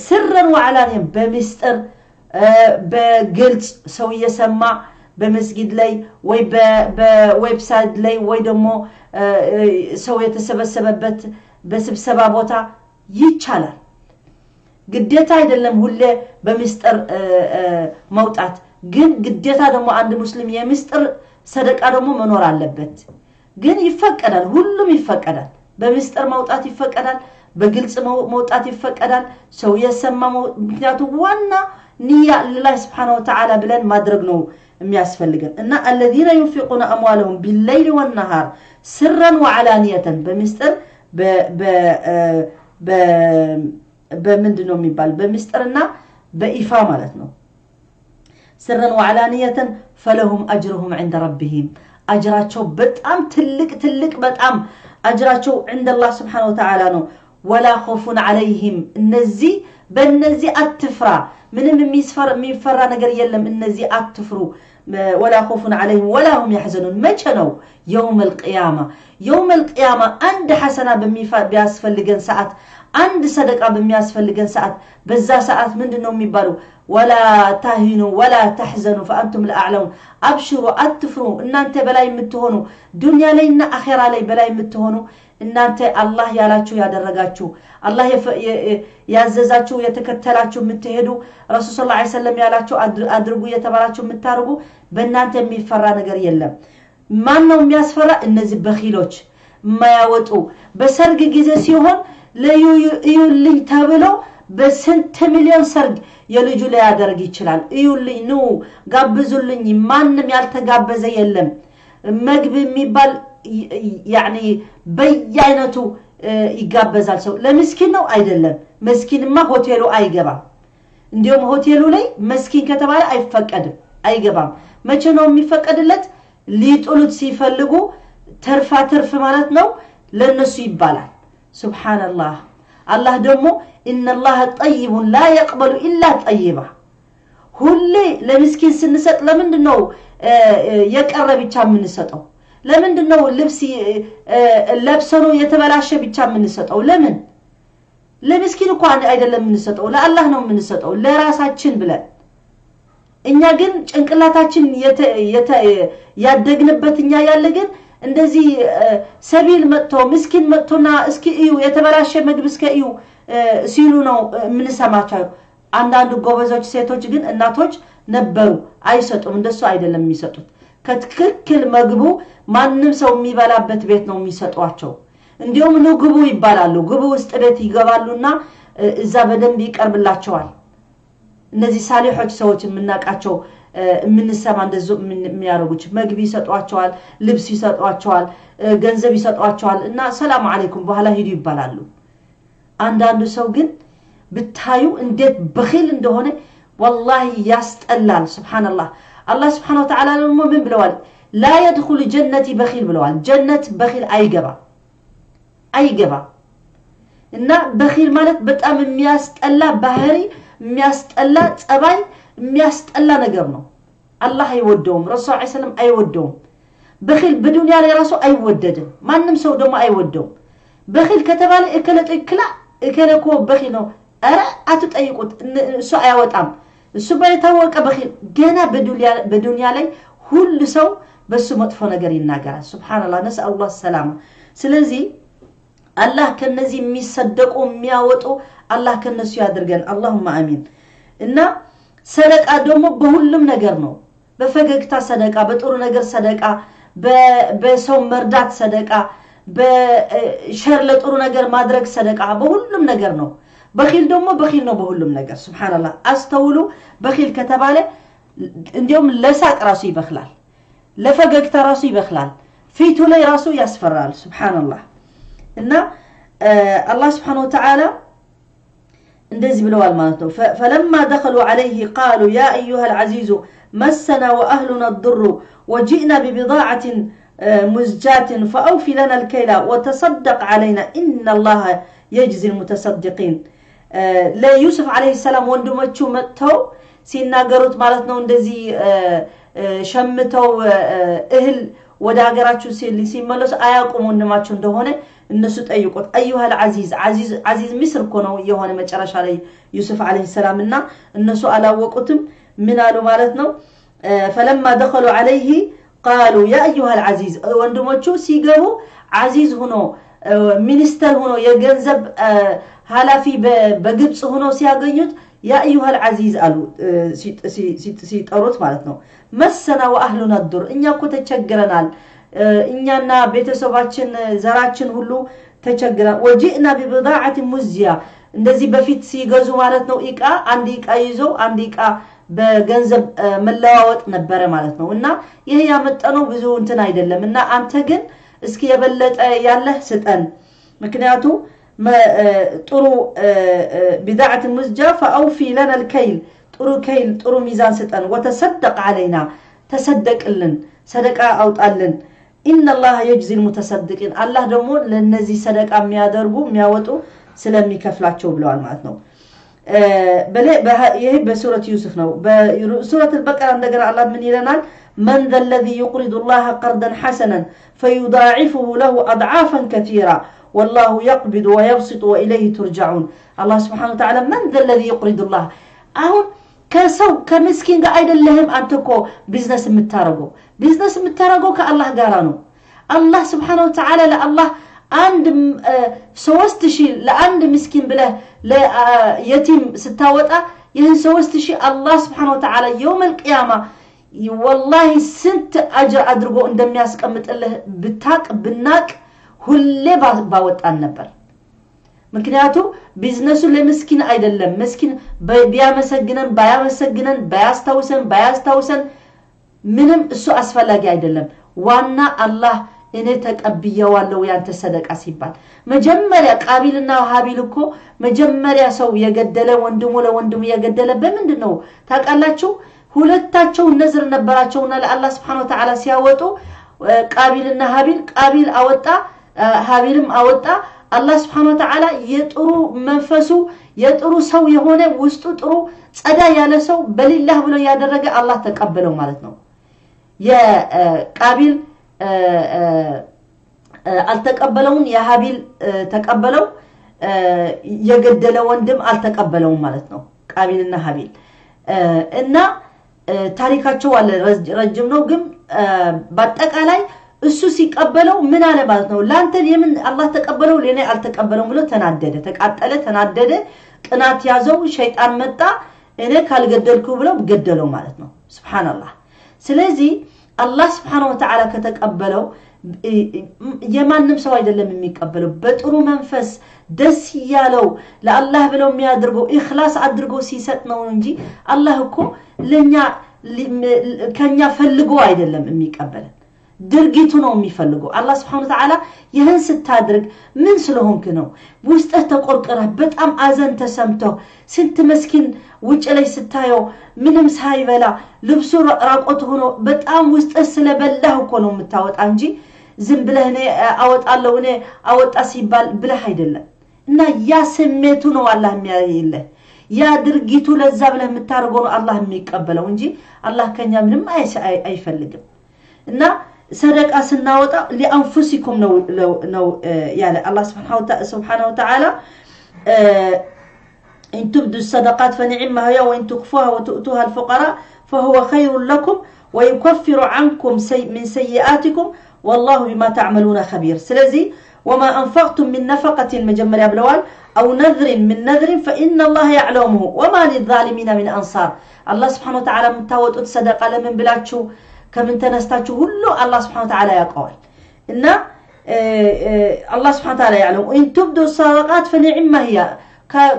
سرا وعلانية፣ በምስጢር በግልጽ ሰው እየሰማ በመስጊድ ላይ ወይ በ website ላይ ወይ ደግሞ ሰው የተሰበሰበበት በስብሰባ ቦታ ይቻላል። ግዴታ አይደለም ሁሌ በምስጢር መውጣት፣ ግን ግዴታ ደግሞ አንድ ሙስሊም የምስጢር ሰደቃ ደግሞ መኖር አለበት። ግን ይፈቀዳል፣ ሁሉም ይፈቀዳል። በምስጢር መውጣት ይፈቀዳል፣ በግልጽ መውጣት ይፈቀዳል። ሰው የሰማ፣ ምክንያቱም ዋና ንያ لله سبحانه وتعالى ብለን ማድረግ ነው የሚያስፈልገን። እና الذين ينفقون أموالهم بالليل والنهار سرا وعلانية፣ በምስጢር፣ በምንድን ነው የሚባል፣ በምስጢርና በይፋ ማለት ነው። سرا وعلانية فلهم أجرهم عند ربهم፣ አጅራቸው በጣም ትልቅ ትልቅ በጣም አጅራቸው عند الله سبحانه وتعالى ነው። ولا خوف عليهم፣ እነዚህ በእነዚህ አትፍራ፣ ምንም የሚፈራ ነገር የለም። እነዚህ አትፍሩ። ولا خوف عليهم ولا هم يحزنون። መቼ ነው? يوم القيامة። يوم القيامة አንድ ሐሰና በሚያስፈልገን ሰዓት፣ አንድ ሰደቃ በሚያስፈልገን ሰዓት፣ በዛ ሰዓት ምንድን ነው የሚባለው? ولا تهنوا ولا تحزنوا فأنتم الأعلون። አብሽሩ፣ አትፍሩ፣ እናንተ በላይ የምትሆኑ፣ ዱንያ ላይና አኼራ ላይ በላይ የምትሆኑ እናንተ አላህ ያላችሁ ያደረጋችሁ፣ አላህ ያዘዛችሁ የተከተላችሁ የምትሄዱ፣ ረሱል صلى الله عليه وسلم ያላችሁ አድርጉ የተባላችሁ የምታደርጉ፣ በእናንተ የሚፈራ ነገር የለም። ማን ነው የሚያስፈራ? እነዚህ በኪሎች የማያወጡ። በሰርግ ጊዜ ሲሆን እዩልኝ ተብሎ በስንት ሚሊዮን ሰርግ የልጁ ሊያደርግ ይችላል። እዩልኝ፣ ኑ ጋብዙልኝ፣ ማንም ያልተጋበዘ የለም። ምግብ የሚባል يعني በየአይነቱ ይጋበዛል ሰው። ለምስኪን ነው አይደለም። መስኪንማ ሆቴሉ አይገባም። እንዲሁም ሆቴሉ ላይ መስኪን ከተባለ አይፈቀድም፣ አይገባም። መቼ ነው የሚፈቀድለት? ሊጥሉት ሲፈልጉ ተርፋ ትርፍ ማለት ነው ለነሱ ይባላል። سبحان الله። አላህ ደግሞ إن الله طيب لا يقبل إلا طيبا። ሁሌ ለምስኪን ስንሰጥ ለምንድን ነው የቀረ ብቻ የምንሰጠው? ለምንድን ነው ልብስ ለብሰኑ የተበላሸ ብቻ የምንሰጠው? ለምን? ለምስኪን እኮ አይደለም የምንሰጠው፣ ለአላህ ነው የምንሰጠው፣ ለራሳችን ብለን። እኛ ግን ጭንቅላታችን ያደግንበት እኛ ያለ ግን እንደዚህ ሰቢል መጥቶ ምስኪን መጥቶና እስኪ እዩ የተበላሸ ምግብ እስከ እዩ ሲሉ ነው የምንሰማቸው። አንዳንድ ጎበዞች ሴቶች ግን እናቶች ነበሩ፣ አይሰጡም። እንደሱ አይደለም የሚሰጡት። ከትክክል ምግቡ ማንም ሰው የሚበላበት ቤት ነው የሚሰጧቸው። እንዲሁም ኑ ግቡ ይባላሉ። ግቡ ውስጥ ቤት ይገባሉና እዛ በደንብ ይቀርብላቸዋል። እነዚህ ሳሊሖች ሰዎች የምናውቃቸው የምንሰማ እንደዚ የሚያደርጉች ምግብ ይሰጧቸዋል፣ ልብስ ይሰጧቸዋል፣ ገንዘብ ይሰጧቸዋል እና ሰላም አለይኩም በኋላ ሂዱ ይባላሉ። አንዳንዱ ሰው ግን ብታዩ እንዴት በኺል እንደሆነ والله ያስጠላል። سبحان الله። አላህ سبحانه وتعالى ደግሞ ምን ብለዋል? لا يدخل جنتي بخيل ብለዋል። ጀነት በኺል አይገባም፣ አይገባም። እና በኺል ማለት በጣም የሚያስጠላ ባህሪ፣ የሚያስጠላ ጸባይ፣ የሚያስጠላ ነገር ነው። አላህ አይወደውም። ረሱል ዐለይሂ ሰላም አይወደውም። በኺል በዱንያ ላይ ራሱ አይወደድም። ማንም ሰው ደግሞ አይወደውም። በኺል ከተባለ እከለ ጥክላ እከለ እኮ በኺል ነው። ኧረ አትጠይቁት፣ እሱ አያወጣም። እሱ የታወቀ በኺል፣ ገና በዱንያ ላይ ሁሉ ሰው በሱ መጥፎ ነገር ይናገራል። سبحان الله، نسأل الله السلامة። ስለዚህ አላህ ከነዚህ የሚሰደቁ የሚያወጡ አላህ ከነሱ ያድርገን። اللهم آمين። እና ሰደቃ ደግሞ በሁሉም ነገር ነው። በፈገግታ ሰደቃ፣ በጥሩ ነገር ሰደቃ፣ በሰው መርዳት ሰደቃ፣ በሸር ለጥሩ ነገር ማድረግ ሰደቃ፣ በሁሉም ነገር ነው። በኺል ደግሞ በኺል ነው በሁሉም ነገር። سبحان الله፣ አስተውሉ። በኺል ከተባለ እንዲሁም ለሳቅ ራሱ ይበክላል፣ ለፈገግታ ራሱ ይበክላል፣ ፊቱ ላይ ራሱ ያስፈራል። سبحان الله። እና አላህ سبحانه وتعالى እንደዚህ ብለዋል ማለት ነው። فلما دخلوا عليه قالوا يا أيها العزيز مسنا وأهلنا الضر وجئنا ببضاعة مزجاة فأوف لنا الكيل وتصدق علينا إن الله يجزي المتصدقين። ለዩሱፍ عليه السلام ወንድሞቹ መጥተው ሲናገሩት ማለት ነው፣ እንደዚህ ሸምተው እህል ወደ ሀገራችሁ ሲመለሱ አያውቁም ወንድማቸው እንደሆነ። እነሱ ጠይቁት፣ أيها العزيز፣ عزيز مصر እኮ ነው የሆነ መጨረሻ ላይ ዩሱፍ عليه السلام፣ እና እነሱ አላወቁትም። ምን አሉ ማለት ነው? فلما دخلوا عليه قالوا يا أيها العزيز፣ ወንድሞቹ ሲገቡ عزيز ሆኖ፣ ሚኒስተር ሆኖ፣ የገንዘብ ኃላፊ በግብፅ ሆኖ ሲያገኙት يا أيها العزيز አሉ ሲጠሩት ማለት ነው። مسنا وأهلنا الضر፣ እኛ እኮ ተቸግረናል፣ እኛና ቤተሰባችን ዘራችን ሁሉ ተቸግረናል። وجئنا ببضاعة مزجاة፣ እንደዚህ በፊት ሲገዙ ማለት ነው፣ እቃ አንድ እቃ ይዘው አንድ እቃ በገንዘብ መለዋወጥ ነበረ ማለት ነው። እና ይሄ ያመጣነው ብዙ እንትን አይደለም፣ እና አንተ ግን እስኪ የበለጠ ያለህ ስጠን፣ ምክንያቱ ጥሩ بضاعة مزجاة فأوف لنا الكيل፣ ጥሩ كيل፣ ጥሩ ሚዛን ስጠን። وتصدق علينا፣ ተሰደቅልን፣ ሰደቃ አውጣልን። إن الله يجزي المتصدقين፣ አላህ ደግሞ ለነዚህ ሰደቃ የሚያደርጉ፣ የሚያወጡ ስለሚከፍላቸው ብለዋል ማለት ነው። ይህ በሱረት ዩሱፍ ነው። በሱረት አልበቀራ እንደገና አላህ ምን ይለናል? من ذا الذي يقرض الله قرضا حسنا فيضاعفه له أضعافا كثيرة والله يقبض ويبسط وإليه ترجعون። አላህ سبحانه وتعالى من ذا الذي يقرض الله፣ አሁን ከሰው ከምስኪን ጋር አይደለህም አንተ እኮ ቢዝነስ የምታረገው፣ ቢዝነስ የምታረገው ከአላህ ጋራ ነው። አላህ سبحانه وتعالى ለአላህ አንድ 3000 ለአንድ ምስኪን ብለህ ለየቲም ስታወጣ ይህን 3000 አላህ سبحانه وتعالى يوم القيامة والله ስንት أجر አድርጎ እንደሚያስቀምጥልህ ብታቅ፣ ብናቅ ሁሌ ባወጣን ነበር። ምክንያቱ ቢዝነሱ ለምስኪን አይደለም። ምስኪን ቢያመሰግነን ባያመሰግነን፣ ባያስታውሰን ባያስታውሰን ምንም እሱ አስፈላጊ አይደለም። ዋና አላህ እኔ ተቀብየዋለሁ ያንተ ሰደቃ ሲባል፣ መጀመሪያ ቃቢልና ሀቢል እኮ መጀመሪያ ሰው የገደለ፣ ወንድሙ ለወንድሙ የገደለ በምንድን ነው ታውቃላችሁ? ሁለታቸው ነዝር ነበራቸውና ለአላህ سبحانه وتعالى ሲያወጡ ቃቢልና ሀቢል፣ ቃቢል አወጣ፣ ሀቢልም አወጣ። አላህ سبحانه وتعالى የጥሩ መንፈሱ፣ የጥሩ ሰው የሆነ፣ ውስጡ ጥሩ ጸዳ ያለ ሰው፣ በ لله ብሎ ያደረገ አላህ ተቀበለው ማለት ነው። የቃቢል አልተቀበለውም፣ የሀቢል ተቀበለው። የገደለ ወንድም አልተቀበለውም ማለት ነው። ቃቢልና ሀቢል እና ታሪካቸው አለ፣ ረጅም ነው፣ ግን በአጠቃላይ እሱ ሲቀበለው ምን አለ ማለት ነው? ለአንተ የምን አላህ ተቀበለው፣ ለእኔ አልተቀበለውም ብሎ ተናደደ፣ ተቃጠለ፣ ተናደደ፣ ቅናት ያዘው፣ ሸይጣን መጣ፣ እኔ ካልገደልኩ ብለው ገደለው ማለት ነው። سبحان الله። ስለዚህ አላህ سبحانه وتعالى ከተቀበለው የማንም ሰው አይደለም የሚቀበለው። በጥሩ መንፈስ ደስ እያለው ለአላህ ብለው የሚያደርገው፣ ኢኽላስ አድርገው ሲሰጥ ነው እንጂ አላህ እኮ ለኛ ከኛ ፈልጎ አይደለም የሚቀበለን፣ ድርጊቱ ነው የሚፈልገው። አላህ سبحانه وتعالى ይህን ስታድርግ ምን ስለሆንክ ነው? ውስጥህ ተቆርቅረህ፣ በጣም አዘን ተሰምተው፣ ስንት መስኪን ውጭ ላይ ስታየው ምንም ሳይበላ፣ ልብሱ ራቆት ሆኖ፣ በጣም ውስጥህ ስለበላህ እኮ ነው የምታወጣ እንጂ ዝም ብለህ እኔ አወጣለሁ፣ እኔ አወጣ ሲባል ብለህ አይደለም። እና ያ ስሜቱ ነው አላህ የሚያይልህ። ያ ድርጊቱ ለዛ ብለህ የምታደርገው ነው አላህ የሚቀበለው እንጂ አላህ ከኛ ምንም አይፈልግም። እና ሰደቃ ስናወጣ لأنفسكم ነው ያለ አላህ سبحانه وتعالى። إن تبدوا الصدقات فنعما هي وإن تخفوها وتؤتوها الفقراء فهو خير لكم ويكفر عنكم من سيئاتكم والله بما تعملون خبير። ስለዚህ وما أنفقتم من نفقة መጀመሪያ ብለዋል፣ أو نذر من نذر فإن الله يعلمه وما للظالمين من أنصار። አላህ سبحانه وتعالى የምታወጡት ሰደቃ ለምን ብላችሁ፣ ከምን ተነስታችሁ ሁሉ አላህ سبحانه وتعالى ያውቀዋል። እና አላህ سبحانه وتعالى يعلم። إن تبدوا الصدقات فنعما هي፣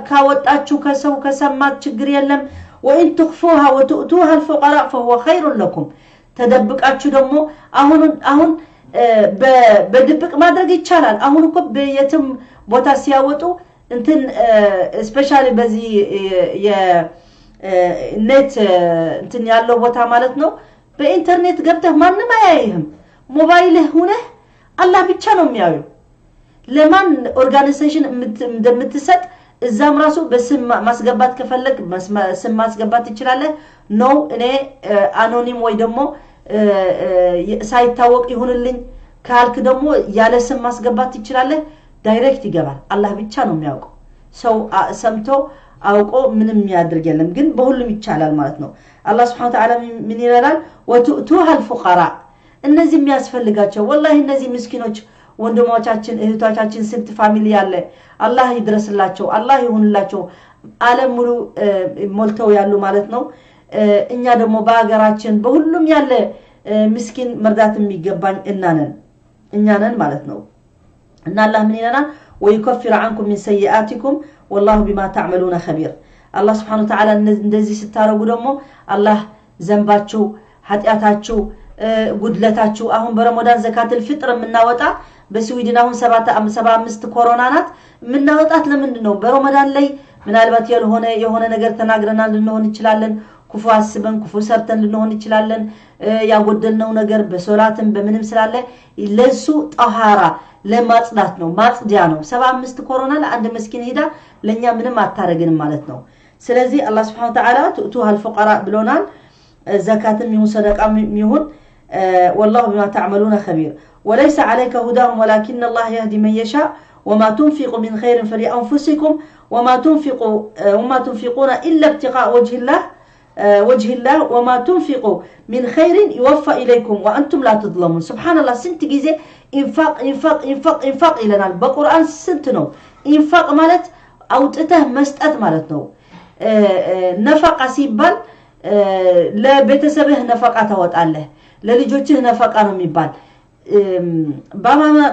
ካወጣችሁ ከሰው ከሰማት ችግር የለም። وإن تخفوها وتؤتوها الفقراء فهو خير لكم። ተደብቃችሁ ደግሞ፣ አሁን አሁን በድብቅ ማድረግ ይቻላል። አሁን እኮ በየትም ቦታ ሲያወጡ እንትን specially በዚህ የኔት እንትን ያለው ቦታ ማለት ነው። በኢንተርኔት ገብተህ ማንም አያይህም። ሞባይልህ ሁነህ አላህ ብቻ ነው የሚያዩ። ለማን organization እንደምትሰጥ እዛም ራሱ በስም ማስገባት ከፈለግ ስም ማስገባት ትችላለህ። No፣ እኔ anonym ወይ ደግሞ ሳይታወቅ ይሁንልኝ ካልክ ደግሞ ያለ ስም ማስገባት ትችላለህ። Direct ይገባል። አላህ ብቻ ነው የሚያውቀው። ሰው ሰምቶ አውቆ ምንም የሚያደርግ የለም። ግን በሁሉም ይቻላል ማለት ነው። አላህ سبحانه وتعالى ምን ይላል? وتؤتوها الفقراء፣ እነዚህ የሚያስፈልጋቸው ወላሂ እነዚህ ምስኪኖች ወንድሞቻችን እህቶቻችን ስንት family ያለ አላህ ይድረስላቸው፣ አላህ ይሁንላቸው። ዓለም ሙሉ ሞልተው ያሉ ማለት ነው። እኛ ደግሞ በሀገራችን በሁሉም ያለ ምስኪን መርዳት የሚገባኝ እኛ ነን ማለት ነው። እና አላህ ምን ይለናል? ويكفر عنكم من سيئاتكم والله بما تعملون خبير። አላህ سبحانه وتعالى እንደዚህ ስታደርጉ ደግሞ አላህ ዘንባችሁ፣ ኃጢአታችሁ፣ ጉድለታችሁ፣ አሁን በረመዳን ዘካትል ፍጥር የምናወጣ በስዊድን አሁን 75 ኮሮና ናት የምናወጣት። ለምንድን ነው? በረመዳን ላይ ምናልባት ያልሆነ የሆነ ነገር ተናግረናል ልንሆን እንችላለን። ክፉ አስበን ክፉ ሰርተን ልንሆን እንችላለን። ያጎደልነው ነገር በሶላትም በምንም ስላለ ለሱ ጠሃራ ለማጽዳት ነው፣ ማጽዲያ ነው። 75 ኮሮና ለአንድ መስኪን ሄዳ ለእኛ ምንም አታረግንም ማለት ነው። ስለዚህ አላህ سبحانه وتعالى تؤتوها الفقراء ብሎናል። ዘካትም ይሁን ሰደቃም ይሁን والله بما تعملون خبير። وليس عليك هداهم ولكن الله يهدي من يشاء وما تنفقوا من خير فلأنفسكم وما تنفقون إلا ابتغاء وجه الله وما تنفقوا من خير يوف إليكم وأنتم لا تظلمون። سبحان الله፣ ስንት ጊዜ ኢንፋቅ ኢንፋቅ ኢንፋቅ ኢንፋቅ ይለናል በቁርአን። ስንት ነው ኢንፋቅ ማለት? አውጥተህ መስጠት ማለት ነው። ነፈቃ ሲባል ለቤተሰብህ ነፈቃ ታወጣለህ፣ ለልጆችህ ነፈቃ ነው የሚባል።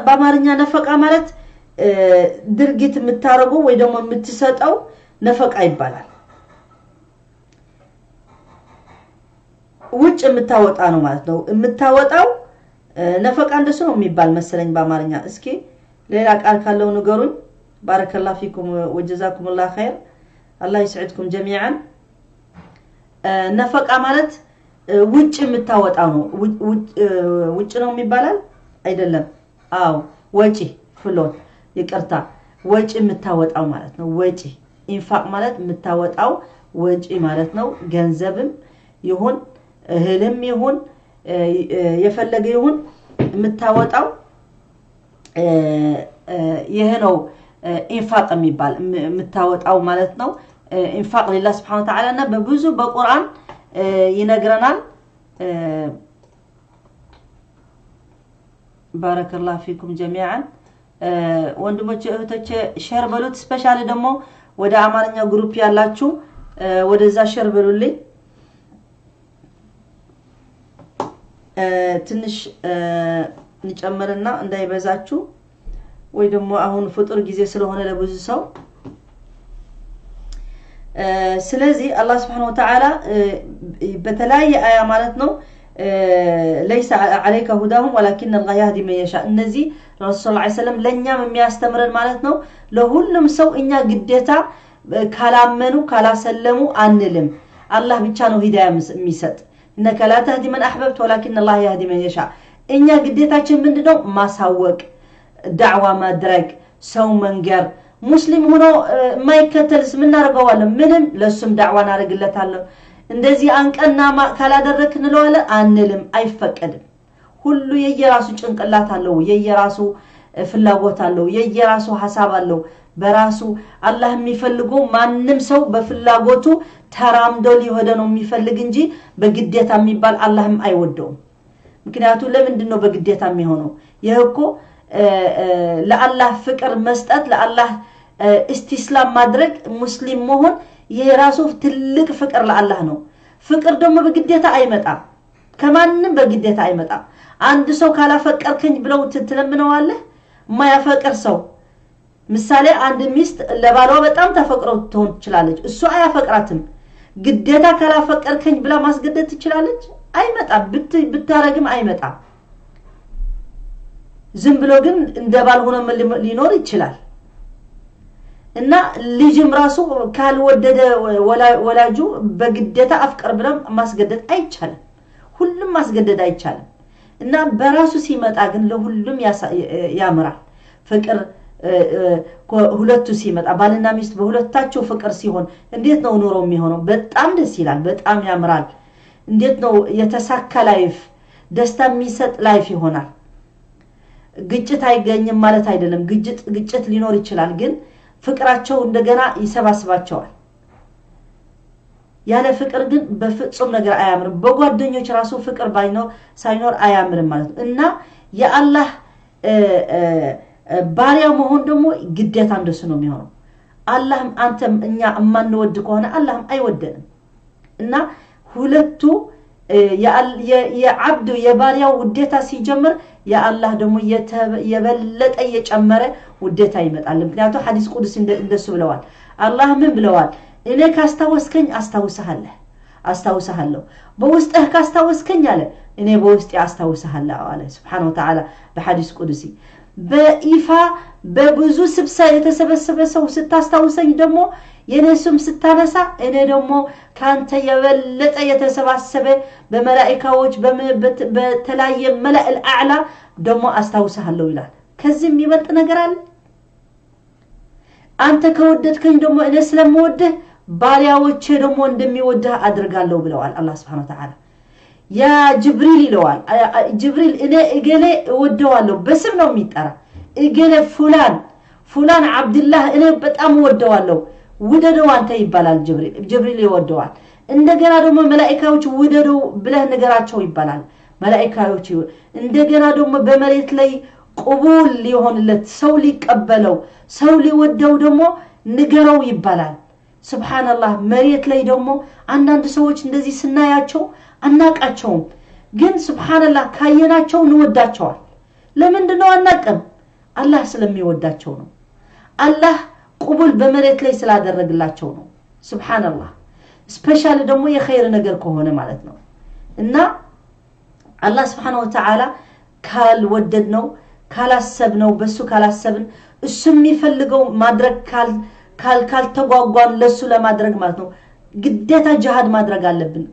በአማርኛ ነፈቃ ማለት ድርጊት የምታደርገው ወይ ደግሞ የምትሰጠው ነፈቃ ይባላል። ውጭ የምታወጣ ነው ማለት ነው። የምታወጣው ነፈቃ እንደሱ ነው የሚባል መሰለኝ በአማርኛ። እስኪ ሌላ ቃል ካለው ንገሩኝ። بارك الله فيكم وجزاكم الله خير፣ الله يسعدكم جميعا። ነፈቃ ማለት ውጭ የምታወጣው ነው። ውጭ ነው የሚባላል አይደለም? አዎ፣ ወጪ፣ förlåt፣ ይቅርታ፣ ወጪ የምታወጣው ማለት ነው። ወጪ፣ ኢንፋቅ ማለት የምታወጣው ወጪ ማለት ነው። ገንዘብም ይሁን እህልም ይሁን የፈለገ ይሁን የምታወጣው ይህ ነው ኢንፋቅ የሚባል፣ የምታወጣው ማለት ነው። ኢንፋቅ لله سبحانه وتعالى እና በብዙ በቁርአን ይነግረናል። بارك الله فيكم جميعا። ወንድሞቼ እህቶቼ share በሉት። Specially ደግሞ ወደ አማርኛ group ያላችሁ ወደዛ share በሉልኝ። ትንሽ እንጨምርና እንዳይበዛችሁ ወይ ደግሞ አሁን ፍጡር ጊዜ ስለሆነ ለብዙ ሰው። ስለዚህ አላህ سبحانه وتعالى በተለያየ አያ ማለት ነው ليس عليك هداهم ولكن الله يهدي من يشاء። እነዚህ ረሱል ስ ሰለም ለእኛም የሚያስተምረን ማለት ነው። ለሁሉም ሰው እኛ ግዴታ ካላመኑ ካላሰለሙ አንልም። አላህ ብቻ ነው ሂዳያ የሚሰጥ። إنك لا تهدي من أحببت ولكن الله يهدي من يشاء። እኛ ግዴታችን ምንድነው? ማሳወቅ፣ ዳዕዋ ማድረግ፣ ሰው መንገር። ሙስሊም ሆኖ የማይከተልስ ምናደርገዋለን? ምንም፣ ለእሱም ዳዕዋ እናደርግለታለን። እንደዚህ አንቀና ካላደረክ እንለዋለን አንልም፣ አይፈቀድም። ሁሉ የየራሱ ጭንቅላት አለው፣ የየራሱ ፍላጎት አለው፣ የየራሱ ሀሳብ አለው። በራሱ አላህ የሚፈልገው ማንም ሰው በፍላጎቱ ተራምዶ ሊሄደ ነው የሚፈልግ እንጂ በግዴታ የሚባል አላህም አይወደውም። ምክንያቱ ለምንድን ነው በግዴታ የሚሆነው? ይህ እኮ ለአላህ ፍቅር መስጠት፣ ለአላህ እስቲስላም ማድረግ፣ ሙስሊም መሆን ይህ ራሱ ትልቅ ፍቅር ለአላህ ነው። ፍቅር ደግሞ በግዴታ አይመጣም። ከማንም በግዴታ አይመጣም። አንድ ሰው ካላፈቀርከኝ ብለው ትለምነዋለህ? የማያፈቅር ሰው፣ ምሳሌ አንድ ሚስት ለባሏ በጣም ተፈቅረው ትሆን ትችላለች። እሱ አያፈቅራትም። ግዴታ ካላፈቀርከኝ ብላ ማስገደድ ትችላለች? አይመጣም። ብታረግም አይመጣም። ዝም ብሎ ግን እንደ ባል ሆኖ ሊኖር ይችላል። እና ልጅም ራሱ ካልወደደ ወላጁ በግዴታ አፍቅር ብለን ማስገደድ አይቻልም። ሁሉም ማስገደድ አይቻልም። እና በራሱ ሲመጣ ግን ለሁሉም ያምራል። ፍቅር ሁለቱ ሲመጣ፣ ባልና ሚስት በሁለታቸው ፍቅር ሲሆን እንዴት ነው ኑሮ የሚሆነው? በጣም ደስ ይላል፣ በጣም ያምራል። እንዴት ነው የተሳካ life፣ ደስታ የሚሰጥ life ይሆናል። ግጭት አይገኝም ማለት አይደለም። ግጭት ሊኖር ይችላል፣ ግን ፍቅራቸው እንደገና ይሰባስባቸዋል። ያለ ፍቅር ግን በፍጹም ነገር አያምርም። በጓደኞች ራሱ ፍቅር ባይኖር ሳይኖር አያምርም ማለት ነው። እና የአላህ ባሪያ መሆን ደግሞ ግዴታ እንደሱ ነው የሚሆነው። አላህም አንተም እኛ የማንወድ ከሆነ አላህም አይወደንም። እና ሁለቱ የዓብዱ የባሪያው ውዴታ ሲጀምር የአላህ ደግሞ የበለጠ እየጨመረ ውዴታ ይመጣል። ምክንያቱ ሐዲስ ቁዱስ እንደሱ ብለዋል። አላህ ምን ብለዋል? እኔ ካስታወስከኝ አስታውስሃለሁ አስታውስሃለሁ፣ በውስጥህ ካስታወስከኝ አለ እኔ በውስጤ አስታውስሃለሁ አለ ስብሓነ ወተዓላ በሐዲስ ቁዱሲ። በኢፋ በብዙ ስብሰ የተሰበሰበ ሰው ስታስታውሰኝ ደግሞ የኔ ስም ስታነሳ እኔ ደግሞ ካንተ የበለጠ የተሰባሰበ በመላኢካዎች በተለያየ መላእል አዕላ ደግሞ አስታውስሃለሁ ይላል። ከዚህ የሚበልጥ ነገር አለ? አንተ ከወደድከኝ ደግሞ እኔ ስለምወድህ ባሪያዎቼ ደግሞ እንደሚወድህ አድርጋለሁ ብለዋል አላህ ስብሐነ ወተዓላ። ያ ጅብሪል ይለዋል። ጅብሪል እኔ እገሌ እወደዋለሁ፣ በስም ነው የሚጠራ። እገሌ ፉላን ፉላን ዓብድላህ እኔ በጣም እወደዋለሁ፣ ውደደው አንተ ይባላል። ጅብሪል ጅብሪል ይወደዋል። እንደገና ደግሞ መላኢካዎች ውደደው ብለህ ንገራቸው ይባላል። መላኢካዎች እንደገና ደግሞ በመሬት ላይ ቁቡል ሊሆንለት፣ ሰው ሊቀበለው፣ ሰው ሊወደው ደግሞ ንገረው ይባላል። ስብሓንላህ። መሬት ላይ ደግሞ አንዳንድ ሰዎች እንደዚህ ስናያቸው አናቃቸውም፣ ግን ስብሓንላህ ካየናቸው እንወዳቸዋል። ለምንድን ነው አናቅም? አላህ ስለሚወዳቸው ነው። አላህ ቁቡል በመሬት ላይ ስላደረግላቸው ነው። ስብሓንላህ። Specially ደግሞ የኸይር ነገር ከሆነ ማለት ነው። እና አላህ ስብሓነ ወተዓላ ካልወደድነው፣ ካላሰብነው፣ በሱ ካላሰብን፣ እሱ የሚፈልገው ማድረግ ካልተጓጓን ለሱ ለማድረግ ማለት ነው፣ ግዴታ ጅሃድ ማድረግ አለብን፣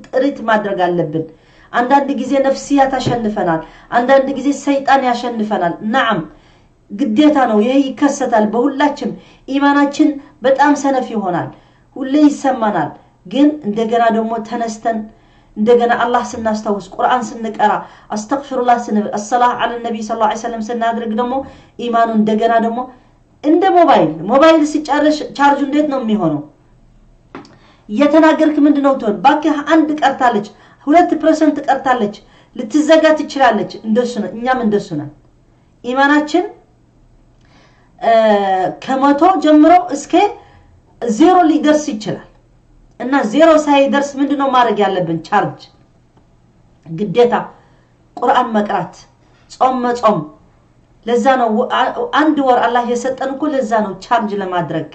ጥሪት ማድረግ አለብን። አንዳንድ ጊዜ ነፍስያ ታሸንፈናል፣ አንዳንድ ጊዜ ሰይጣን ያሸንፈናል። ነዓም ግዴታ ነው፣ ይሄ ይከሰታል በሁላችም። ኢማናችን በጣም ሰነፍ ይሆናል፣ ሁሌ ይሰማናል። ግን እንደገና ደግሞ ተነስተን እንደገና አላህ ስናስታውስ፣ ቁርአን ስንቀራ፣ አስተግፊሩላህ ስንል፣ አሰላህ ዐለ ነቢይ ሰለላሁ ዐለይሂ ወሰለም ስናደርግ ደግሞ ኢማኑ እንደገና ደግሞ እንደ ሞባይል፣ ሞባይል ሲጨርስ ቻርጁ እንዴት ነው የሚሆነው? እየተናገርክ ምንድነው ትሆን? ባክህ አንድ ቀርታለች፣ 2% ቀርታለች፣ ልትዘጋ ትችላለች። እንደሱ ነው፣ እኛም እንደሱ ነን። ኢማናችን ከ100 ጀምሮ እስከ 0 ሊደርስ ይችላል። እና 0 ሳይደርስ ምንድነው ማድረግ ያለብን? ቻርጅ ግዴታ ቁርአን መቅራት፣ ጾም መጾም። ለዛ ነው አንድ ወር አላህ የሰጠን እኮ፣ ለዛ ነው ቻርጅ ለማድረግ፣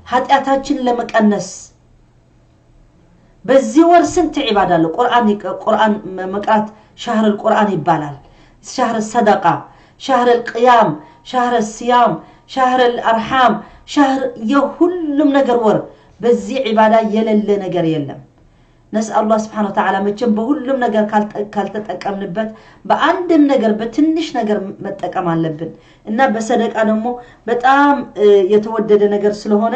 ኃጢአታችን ለመቀነስ። በዚህ ወር ስንት ዒባዳ አለ። ቁርአን መቅራት ሻህር ቁርአን ይባላል። ሻህር ሰደቃ፣ ሻህር ቅያም፣ ሻህር ሲያም፣ ሻህር አርሓም፣ ሻህር የሁሉም ነገር ወር። በዚህ ዒባዳ የሌለ ነገር የለም። ነስአል አላህ ስብሐነ ወተዓላ መቼም በሁሉም ነገር ካልተጠቀምንበት በአንድም ነገር በትንሽ ነገር መጠቀም አለብን። እና በሰደቃ ደግሞ በጣም የተወደደ ነገር ስለሆነ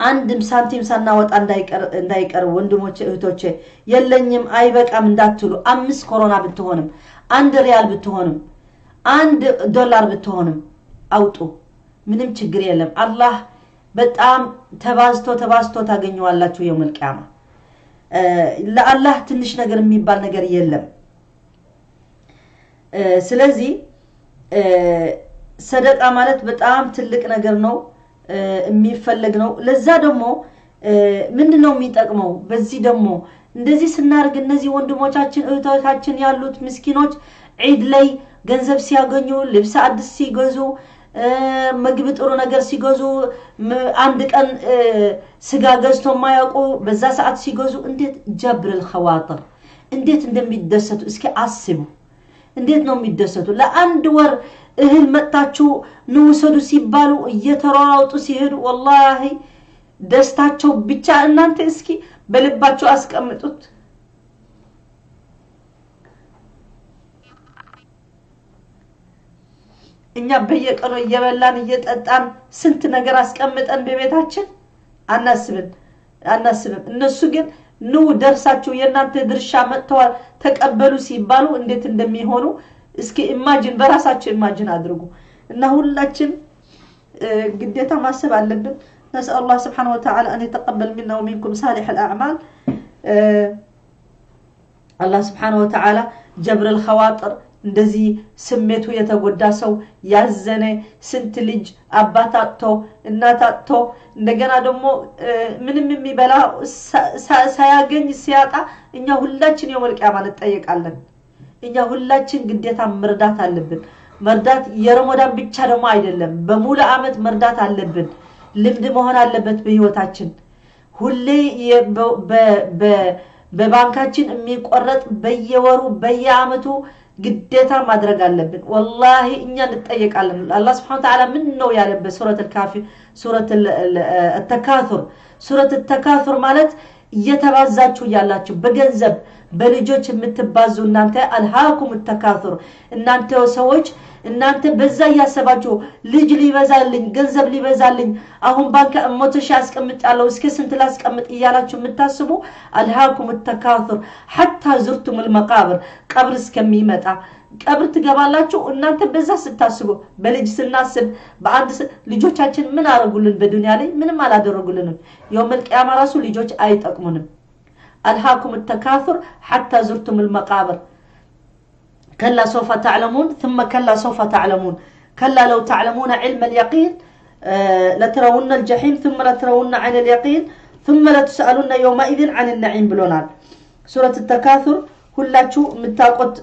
አንድም ሳንቲም ሳናወጣ እንዳይቀር ወንድሞቼ እህቶቼ፣ የለኝም አይበቃም እንዳትሉ። 5 ኮሮና ብትሆንም፣ 1 ሪያል ብትሆንም፣ $1 ብትሆንም አውጡ። ምንም ችግር የለም። አላህ በጣም ተባዝቶ ተባዝቶ ታገኘዋላችሁ የውመል ቂያማ። ለአላህ ትንሽ ነገር የሚባል ነገር የለም። ስለዚህ ሰደቃ ማለት በጣም ትልቅ ነገር ነው፣ የሚፈለግ ነው። ለዛ ደግሞ ምንድነው የሚጠቅመው? በዚህ ደግሞ እንደዚህ ስናደርግ እነዚህ ወንድሞቻችን እህቶቻችን ያሉት ምስኪኖች ዒድ ላይ ገንዘብ ሲያገኙ፣ ልብስ አዲስ ሲገዙ፣ ምግብ ጥሩ ነገር ሲገዙ፣ አንድ ቀን ስጋ ገዝቶ የማያውቁ በዛ ሰዓት ሲገዙ እንዴት ጀብር الخواطر እንዴት እንደሚደሰቱ እስኪ አስቡ። እንዴት ነው የሚደሰቱ? ለአንድ ወር እህል መጥታችሁ ንውሰዱ ሲባሉ እየተሯሯጡ ሲሄዱ ወላሂ ደስታቸው ብቻ እናንተ እስኪ በልባችሁ አስቀምጡት። እኛ በየቀኑ እየበላን እየጠጣን ስንት ነገር አስቀምጠን በቤታችን አናስብም። እነሱ ግን ኑ ደርሳችሁ የእናንተ ድርሻ መጥተዋል ተቀበሉ ሲባሉ እንዴት እንደሚሆኑ እስኪ imagine በራሳችሁ imagine አድርጉ። እና ሁላችን ግዴታ ማሰብ አለብን። نسأل الله سبحانه وتعالى أن يتقبل منا ومنكم صالح الأعمال። አላህ سبحانه وتعالى جبر الخواطر እንደዚህ ስሜቱ የተጎዳ ሰው ያዘነ ስንት ልጅ አባት አጥቶ እናት አጥቶ እንደገና ደግሞ ምንም የሚበላ ሳያገኝ ሲያጣ እኛ ሁላችን يوم القيامة እንጠየቃለን። እኛ ሁላችን ግዴታ መርዳት አለብን። መርዳት የረመዳን ብቻ ደግሞ አይደለም፣ በሙሉ አመት መርዳት አለብን። ልምድ መሆን አለበት በህይወታችን። ሁሌ በባንካችን የሚቆረጥ በየወሩ በየአመቱ ግዴታ ማድረግ አለብን። ወላሂ እኛ እንጠየቃለን። አላህ ስብሐነ ወተዓላ ምን ነው ያለበት ሱረት አልካፊ ሱረት ተካቱር ሱረት ተካቱር ማለት እየተባዛችሁ ያላችሁ በገንዘብ በልጆች የምትባዙ እናንተ አልሃኩም ተካቱር እናንተ ሰዎች እናንተ በዛ እያሰባችሁ ልጅ ሊበዛልኝ ገንዘብ ሊበዛልኝ አሁን ባንክ 100,000 አስቀምጣለሁ እስከ ስንት ላስቀምጥ እያላችሁ የምታስቡ አልሃኩም ተካቱር ሐታ ዝርቱም المقابر ቀብር እስከሚመጣ ቀብር ትገባላችሁ። እናንተ በዛ ስታስቡ በልጅ ስናስብ በአንድ ልጆቻችን ምን አደረጉልን? በዱንያ ላይ ምንም አላደረጉልንም። የውመል ቂያማ ራሱ ልጆች አይጠቅሙንም። አልሃኩም ተካቱር ሐታ ዝርቱም المقابر كلا سوف تعلمون ثم كلا سوف تعلمون كلا لو تعلمون علم اليقين لترون الجحيم ثم لترون عين اليقين ثم لتسألن يومئذ عن النعيم ብሎናል። ሱረት ተካቱር ሁላችሁ የምታውቁት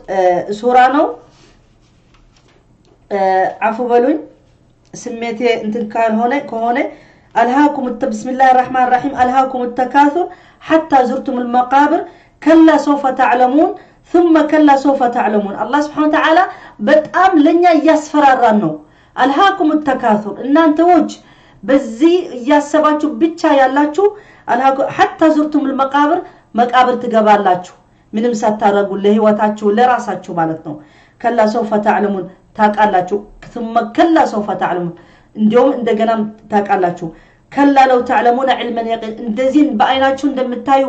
ሱራ ነው። አፉ በሉኝ ስሜቴ እንትን ካልሆነ ከሆነ አልሃኩም ብስሚላህ الرحمن الرحيم አልሃኩም ተካቱር ሐታ ዝርቱም المقابر كلا سوف تعلمون ثم كلا سوف تعلمون። አላህ سبحانه وتعالى በጣም ለኛ እያስፈራራን ነው። አልሃኩም ተካቱር እናንተዎች በዚህ እያሰባችሁ ብቻ ያላችሁ ሐታ ዝርቱም المقابر መቃብር ትገባላችሁ ምንም ሳታረጉ ለህይወታችሁ ለራሳችሁ ማለት ነው። ከላ ሰውፈ ተዕለሙን ታውቃላችሁ። ثم ከላ ሰውፈ ተዕለሙን እንዲሁም እንደገና ታውቃላችሁ። ከላ ለው ተዕለሙነ ዒልመን የቂን እንደዚህ በአይናችሁ እንደምታዩ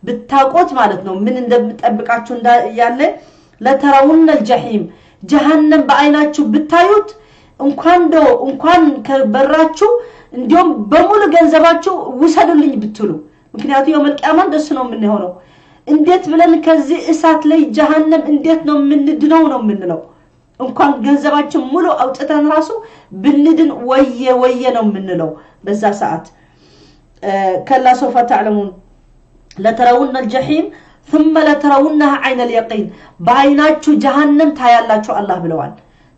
ብታውቁት ማለት ነው ምን እንደምጠብቃችሁ ያለ ለተረውነ الجحيم ጀሃነም በአይናችሁ ብታዩት እንኳን እንኳን ከበራችሁ እንዲሁም በሙሉ ገንዘባችሁ ውሰዱልኝ ብትሉ፣ ምክንያቱም የውመል ቂያማ እንደሱ ነው የምንሆነው። እንዴት ብለን ከዚህ እሳት ላይ ጀሃነም እንዴት ነው የምንድነው ነው የምንለው። እንኳን ገንዘባችን ሙሉ አውጥተን ራሱ ብንድን ወየ ወየ ነው የምንለው በዛ ሰዓት። ከላ ሰውፈ ተዕለሙን ለተረውነ الجحيم ثم لترونها عين اليقين በአይናችሁ ጀሃነም ታያላችሁ አላህ ብለዋል።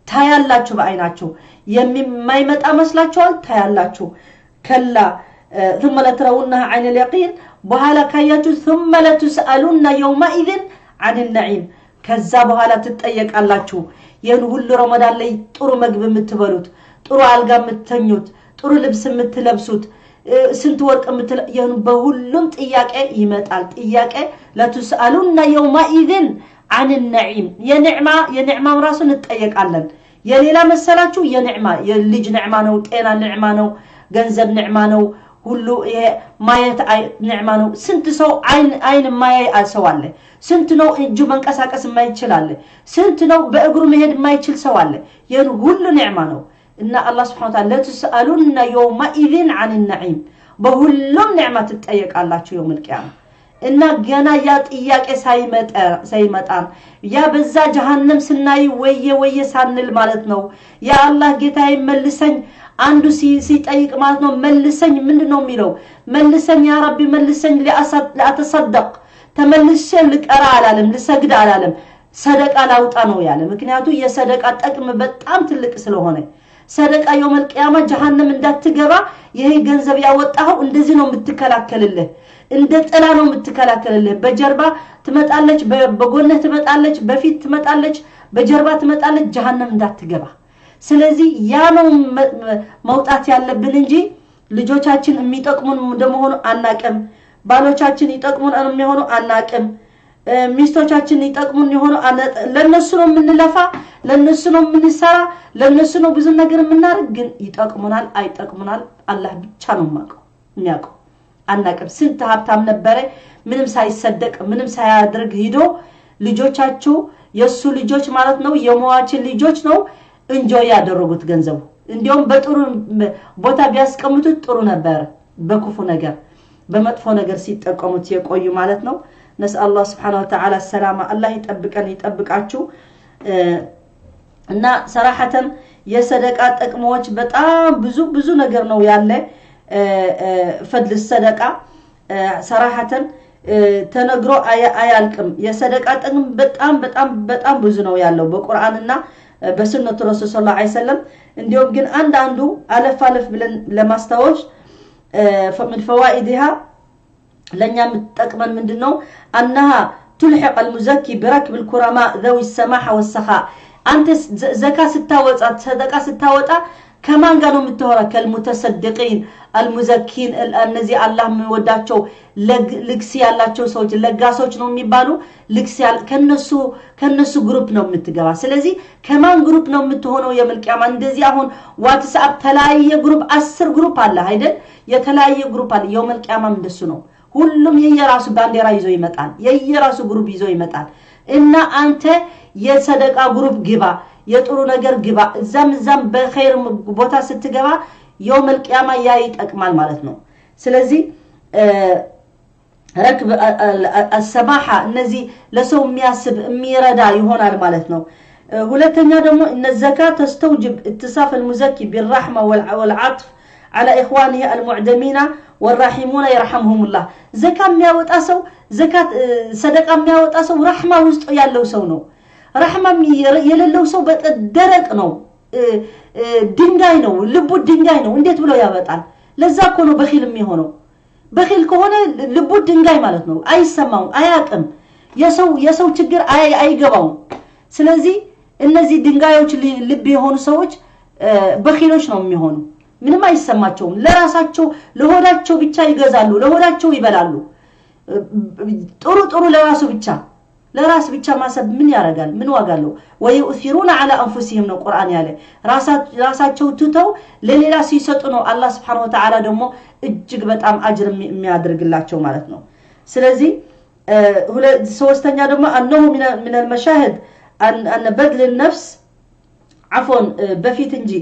ታያላችሁ በአይናችሁ የማይመጣ መስላችኋል? ታያላችሁ። ከላ ثم لترونها عين اليقين በኋላ ካያችሁ ثم لتسألن يومئذ عن النعيم ከዛ በኋላ ትጠየቃላችሁ። ይህን ሁሉ ረመዳን ላይ ጥሩ ምግብ የምትበሉት፣ ጥሩ አልጋ የምትተኙት፣ ጥሩ ልብስ የምትለብሱት፣ ስንት ወርቅ ይህን በሁሉም ጥያቄ ይመጣል። ጥያቄ ለትስአሉነ የውመኢዝን አን ነዒም የኒዕማም ራሱ እንጠየቃለን። የሌላ መሰላችሁ? የኒዕማ የልጅ ኒዕማ ነው፣ ጤና ኒዕማ ነው፣ ገንዘብ ኒዕማ ነው፣ ሁሉ ይሄ ማየት ኒዕማ ነው። ስንት ሰው አይን የማያይ ሰው አለ። ስንት ነው እጁ መንቀሳቀስ የማይችል አለ። ስንት ነው በእግሩ መሄድ የማይችል ሰው አለ። ይህን ሁሉ ኒዕማ ነው እና አላህ ስብሐነ ወተዓላ ለትስአሉነ የውመኢዝን አን ነዒም በሁሉም ኒዕማ ትጠየቃላችሁ የውመል ቂያማ። እና ገና ያ ጥያቄ ሳይመጣን ያ በዛ ጀሃነም ስናይ ወየ ወየ ሳንል ማለት ነው ያ አላህ ጌታዬ መልሰኝ፣ አንዱ ሲጠይቅ ማለት ነው መልሰኝ፣ ምንድን ነው የሚለው? መልሰኝ ያ ረቢ መልሰኝ፣ ለአተሰደቅ ተመልሼ ልቀራ አላለም፣ ልሰግድ አላለም፣ ሰደቃ ላውጣ ነው ያለ። ምክንያቱ የሰደቃ ጥቅም በጣም ትልቅ ስለሆነ ሰደቃ የውመል ቂያማ ጀሃነም እንዳትገባ ይሄ ገንዘብ ያወጣኸው እንደዚህ ነው የምትከላከልልህ፣ እንደ ጥላ ነው የምትከላከልልህ። በጀርባ ትመጣለች፣ በጎንህ ትመጣለች፣ በፊት ትመጣለች፣ በጀርባ ትመጣለች፣ ጀሃነም እንዳትገባ። ስለዚህ ያ ነው መውጣት ያለብን እንጂ ልጆቻችን የሚጠቅሙን እንደመሆኑ አናቅም። ባሎቻችን ይጠቅሙን የሚሆኑ አናቅም። ሚስቶቻችን ይጠቅሙን የሆኑ ለነሱ ነው የምንለፋ፣ ለነሱ ነው የምንሰራ፣ ለነሱ ነው ብዙ ነገር የምናደርግ። ግን ይጠቅሙናል አይጠቅሙናል አላህ ብቻ ነው የሚያውቀው፣ አናቅም። ስንት ሀብታም ነበረ ምንም ሳይሰደቅ ምንም ሳያደርግ ሂዶ ልጆቻቸው የእሱ ልጆች ማለት ነው የሟችን ልጆች ነው enjoy ያደረጉት ገንዘቡ። እንዲያውም በጥሩ ቦታ ቢያስቀምጡት ጥሩ ነበር። በክፉ ነገር በመጥፎ ነገር ሲጠቀሙት የቆዩ ማለት ነው። نسأل الله سبحانه وتعالى السلامة። አላህ ይጠብቀን ይጠብቃችሁ። እና ሰራሐተን የሰደቃ ጥቅሞች በጣም ብዙ ብዙ ነገር ነው ያለ። ፈድል ሰደቃ ሰራሐተን ተነግሮ አያልቅም። የሰደቃ ጥቅም በጣም በጣም በጣም ብዙ ነው ያለው በቁርአንና በሱነቱ ረሱል ሰለላሁ ዐለይሂ ወሰለም። እንዲሁም ግን አንዳንዱ አለፍ አለፍ ብለን ለማስታወስ ምን ፈዋኢድሃ ለእኛ የምትጠቅመን ምንድን ነው? አነሃ ቱልሕቅ አልሙዘኪ ብረክብ ልኩረማ ዘዊ ሰማሐ ወሰኻ። አንተ ዘካ ስታወጣ ሰደቃ ስታወጣ ከማን ጋር ነው የምትሆነው? ከልሙተሰድቂን አልሙዘኪን፣ እነዚህ አላህ የሚወዳቸው ልግስ ያላቸው ሰዎች ለጋሶች ነው የሚባሉ፣ ልግስ ከነሱ group ነው የምትገባ። ስለዚህ ከማን group ነው የምትሆነው? የመልቂያማ እንደዚህ አሁን ዋትስአፕ ተለያየ group 10 group አለ አይደል? የተለያየ group አለ። የመልቂያማም እንደሱ ነው። ሁሉም የየራሱ ባንዲራ ይዞ ይመጣል፣ የየራሱ group ይዞ ይመጣል። እና አንተ የሰደቃ group ግባ፣ የጥሩ ነገር ግባ። እዛም እዛም በኸይር ቦታ ስትገባ የውመል ቂያማ ያ ይጠቅማል ማለት ነው። ስለዚህ ረክብ አሰማሐ እነዚህ ለሰው የሚያስብ የሚረዳ ይሆናል ማለት ነው። ሁለተኛ ደግሞ እነ ዘካ ተስተውጅብ እትሳፍ አልሙዘኪ ቢራሕማ ወልዓጥፍ على إخوانه المعدمين والراحمون يرحمهم الله። ዘካ የሚያወጣ ሰው፣ ዘካት ሰደቃ የሚያወጣ ሰው ረሕማ ውስጡ ያለው ሰው ነው። ረሕማ የሌለው ሰው ደረቅ ነው፣ ድንጋይ ነው፣ ልቡ ድንጋይ ነው። እንዴት ብሎ ያወጣል? ለዛ እኮ ነው በኺል የሚሆነው። በኺል ከሆነ ልቡ ድንጋይ ማለት ነው። አይሰማውም፣ አያቅም፣ የሰው ችግር አይገባውም። ስለዚህ እነዚህ ድንጋዮች ልብ የሆኑ ሰዎች በኺሎች ነው የሚሆኑ። ምንም አይሰማቸውም። ለራሳቸው ለሆዳቸው ብቻ ይገዛሉ፣ ለሆዳቸው ይበላሉ። ጥሩ ጥሩ ለራሱ ብቻ ለራስ ብቻ ማሰብ ምን ያደርጋል? ምን ዋጋ አለው? ወዩእሲሩነ ዐላ አንፉሲሂም ነው ቁርአን ያለ። ራሳቸው ትተው ለሌላ ሲሰጡ ነው አላህ ስብሐነሁ ወተዓላ ደግሞ እጅግ በጣም አጅር የሚያደርግላቸው ማለት ነው። ስለዚህ ሶስተኛ ደግሞ አነሁ ሚነል መሻሂድ አነ በድል ነፍስ ዓፎን በፊት እንጂ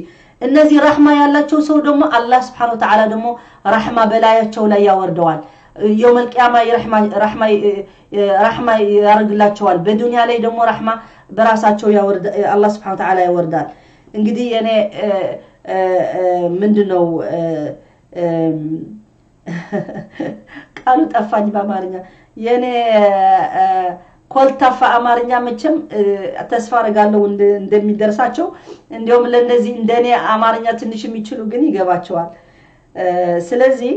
እነዚህ ረሕማ ያላቸው ሰው ደግሞ አላህ ስብሐነሁ ወተዓላ ደግሞ ረሕማ በላያቸው ላይ ያወርደዋል። የውመል ቂያማ ረሕማ ያደርግላቸዋል። በዱንያ ላይ ደግሞ ረሕማ በራሳቸው አላህ ስብሐነሁ ወተዓላ ያወርዳል። እንግዲህ የኔ ምንድነው ቃሉ ጠፋኝ በአማርኛ። የኔ ኮልታፋ አማርኛ መቼም ተስፋ አደርጋለሁ እንደሚደርሳቸው። እንዲያውም ለነዚህ እንደኔ አማርኛ ትንሽ የሚችሉ ግን ይገባቸዋል። ስለዚህ